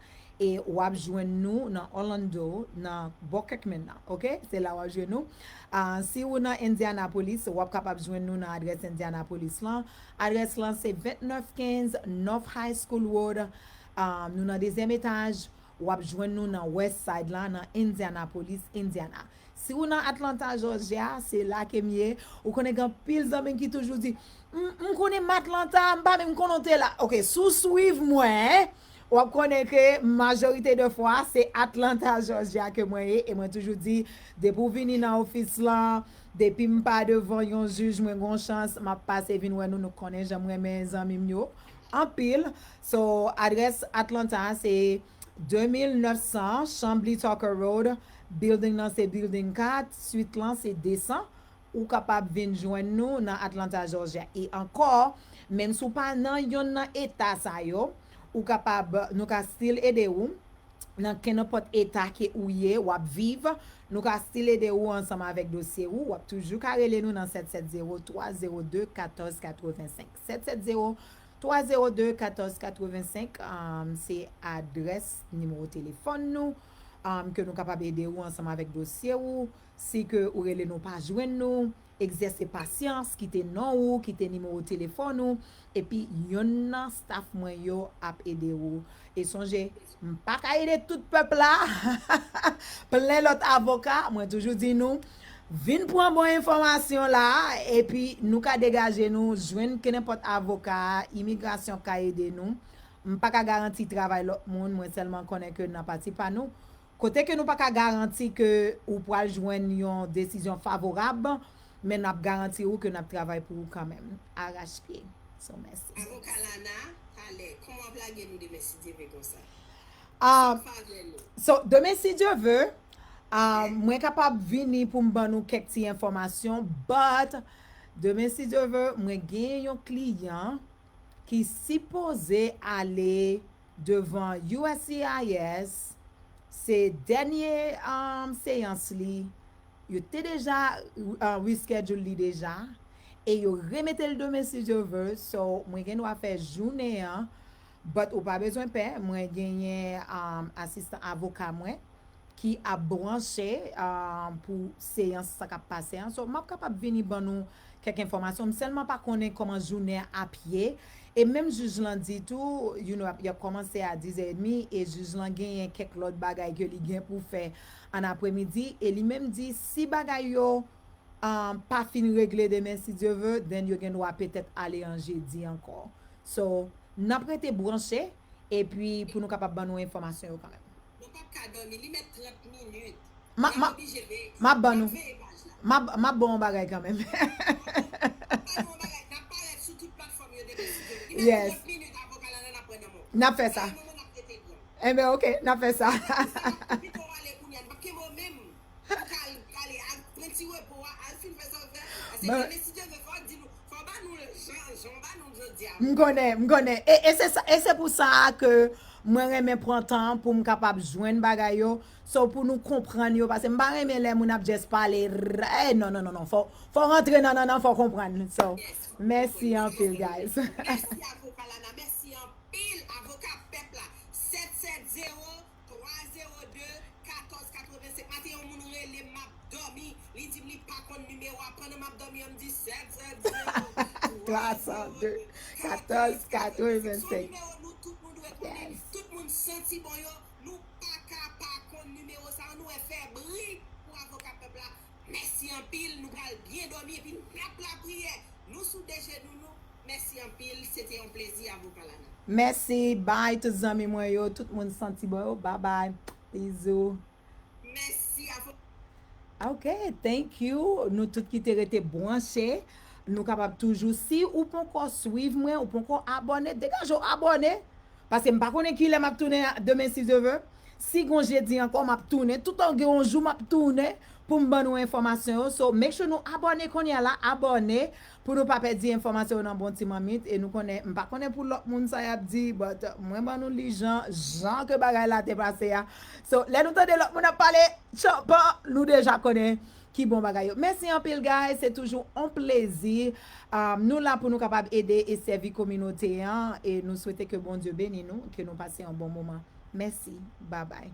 E w ap jwenn nou nan Orlando, nan bò Kirkman nan, oke? Se la w ap jwenn nou. Ah, si ou nan Indianapolis, w ap kapab jwenn nou nan adrès Indianapolis lan. Adrès lan se vennèf kenz North High School Road. Ah, nou nan dezyèm etaj. W ap jwenn nou nan West Side la, nan Indianapolis, Indiana. Si ou nan Atlanta, Georgia, se la ke m ye. Ou konnen gen anpil zanmi m ki toujou di, "M, m konnen m Atlanta, m pa menm konnen w te la." Oke, si w swiv mwen, w ap konnen ke majorite de fwa, se Atlanta, Georgia ke mwen ye. E mwen toujou di, depi w vini nan ofis lan, depi m pa devan yon jij, mwen gon chans, m ap pase vin wè nou, nou konnen jan m renmen zanmi m yo. Anpil. So, adrès Atlanta, se de mil nèf san Chamblee Tucker Road, building nan se building kat, swit lan se de san. Ou kapab vin jwenn nou nan Atlanta, Georgia. E ankò, menm si w pa nan yonn nan eta sa yo, ou kapab, nou ka still ede ou nan kenenpòt eta ke ou ye, w ap viv. Nou ka still ede ou ansanm avèk dosye ou. W ap toujou ka rele nou nan sèt sèt zewo, twa zewo de, katòz katrevensenk. Sèt sèt zewo, twa zewo de, katòz katrevensenk, um, se adrès, nimewo telefòn nou, um, ke nou kapab ede ou ansanm avèk dosye ou. Si ke ou rele nou pa jwenn nou, egzèse pasyans, kite non ou, kite nimewo telefòn ou, epi yonn nan staff mwen yo ap ede ou. E sonje, m pa ka ede tout pèp la. Plen lòt avoka, mwen toujou di nou, vin pran bon enfòmasyon la, epi nou ka degaje nou, jwenn kenenpòt avoka, imigrasyon ka ede nou. M pa ka garanti travay lòt moun, mwen sèlman konnen ke nan pati pa nou, kote ke nou pa ka garanti ke ou pral jwenn yon desizyon favorab, men n ap garanti ou ke n ap travay pou ou kanmenm. Arachpye. So, mèsi. Avoka Lana, talè, kòman w ap lage nou demen si Dye vle konsa? Ah, Favè nou. So, demen si Dye vle, ah, mwen kapab vini pou m ban nou kèk ti enfòmasyon, but demen si Dye vle, mwen gen yon kliyan ki sipoze ale devan U S C I S, se dènye um, seyans li, yo te deja uh, reschedule li deja, e yo remete l demen si Dye vle, so mwen gen dwa fè jounen an, but ou pa bezwen pè, mwen genyen um, asistan avoka mwen ki ap branche um, pou seyans sa k ap pase an. So, m ap kapab vini ban nou kèk enfòmasyon. M sèlman pa konnen kòman jounen an ap ye. E menm jij lan di tou, you know, y ap kòmanse a diz è edmi e jij lan genyen kèk lòt bagay ke li gen pou fè an apremidi. E li menm di si bagay yo um, pa fin regle demen si Dye vle, then yo gen dwa petèt ale an jedi ankò. So, n ap rete branche, epi pou nou kapab ban nou enfòmasyon yo kanmenm. Nou p ap ka dòmi, li mèt trant minit. Ma- N ap ma- oblije veye. m ap ban N nou. Ap veye paj la. M ap m ap ban yon bagay kanmenm. N ap ban nou yon bagay, n ap parèt sou tout platfòm yo demen si Dye vle. Li mèt Yes. trant minit avoka Lana n ap pran nan mò. N ap fè sa. Yon moman n ap rete pran. Enben, ok, n ap fè sa. Pito w ale kounye a, n p ap kenbe w menm. Ou ka al, ale, al pran ti repo a, al fin fè sa w fè. Paske Ban- demen si Dye vle, fò w di nou, fò w ba nou jan, jan w ba nou jodi a. M konnen, m konnen. E, e se sa, e se pou sa ke mwen renmen pran tan pou m kapab jwenn bagay yo. So pou nou konprann yo, paske m pa renmen lè moun ap just pale. Eh, non, non, non, non. Fò, fò rantre nan, nan, nan, fò konprann. So, mèsi anpil, guys. Mèsi avoka Lana, mèsi anpil avoka pèp la. Sèt sèt zewo twa zewo de katòz katrevensenk. Maten yon moun rele m ap dòmi. Li di m li pa konn nimewo a. Pandan m ap dòmi an, m di sèt sèt zewo twa zewo de katòz katrevensenk. Se yon nimewo nou tout nou dwe konnen. Tout moun santi bon yo. Nou pa ka pa konn nimewo sa. Nou wè fè bri pou avoka pèp la. Mèsi anpil. Nou pral byen dòmi epi n ap lapriyè. Nou sou de jenou nou. Mèsi anpil. Se te yon plezi avoka Lana. Mèsi, bye tout zanmi mwen yo, tout moun santi bon yo, bye bye, bizou. Mèsi avoka. Ok, thank you. Nou tout ki te rete branche, nou kapab toujou, si ou poko swiv mwen, ou poko abòne, degaje w abòne. Paske m pa konnen kilè m ap tounen demen si Dye vle. Si gon jedi ankò, m ap tounen. Toutan gen yon jou m ap tounen pou m ban nou enfòmasyon yo. So, make sure nou abòne kounye a la, abòne pou nou pa pèdi enfòmasyon yo nan bon ti manmit. E nou konnen, m pa konnen pou lòt moun sa y ap di, but mwen ban nou li jan, jan ke bagay la te pase a. So, lè nou tande lòt moun ap pale, tchanpan, nou deja konnen ki bon bagay yo. Mèsi anpil, guys. Se toujou yon plezi. Um, nou la pou nou kapab ede e sèvi kominote an. E nou swete ke Bondye beni nou, ke nou pase yon bon moman. Mèsi. Bye bye.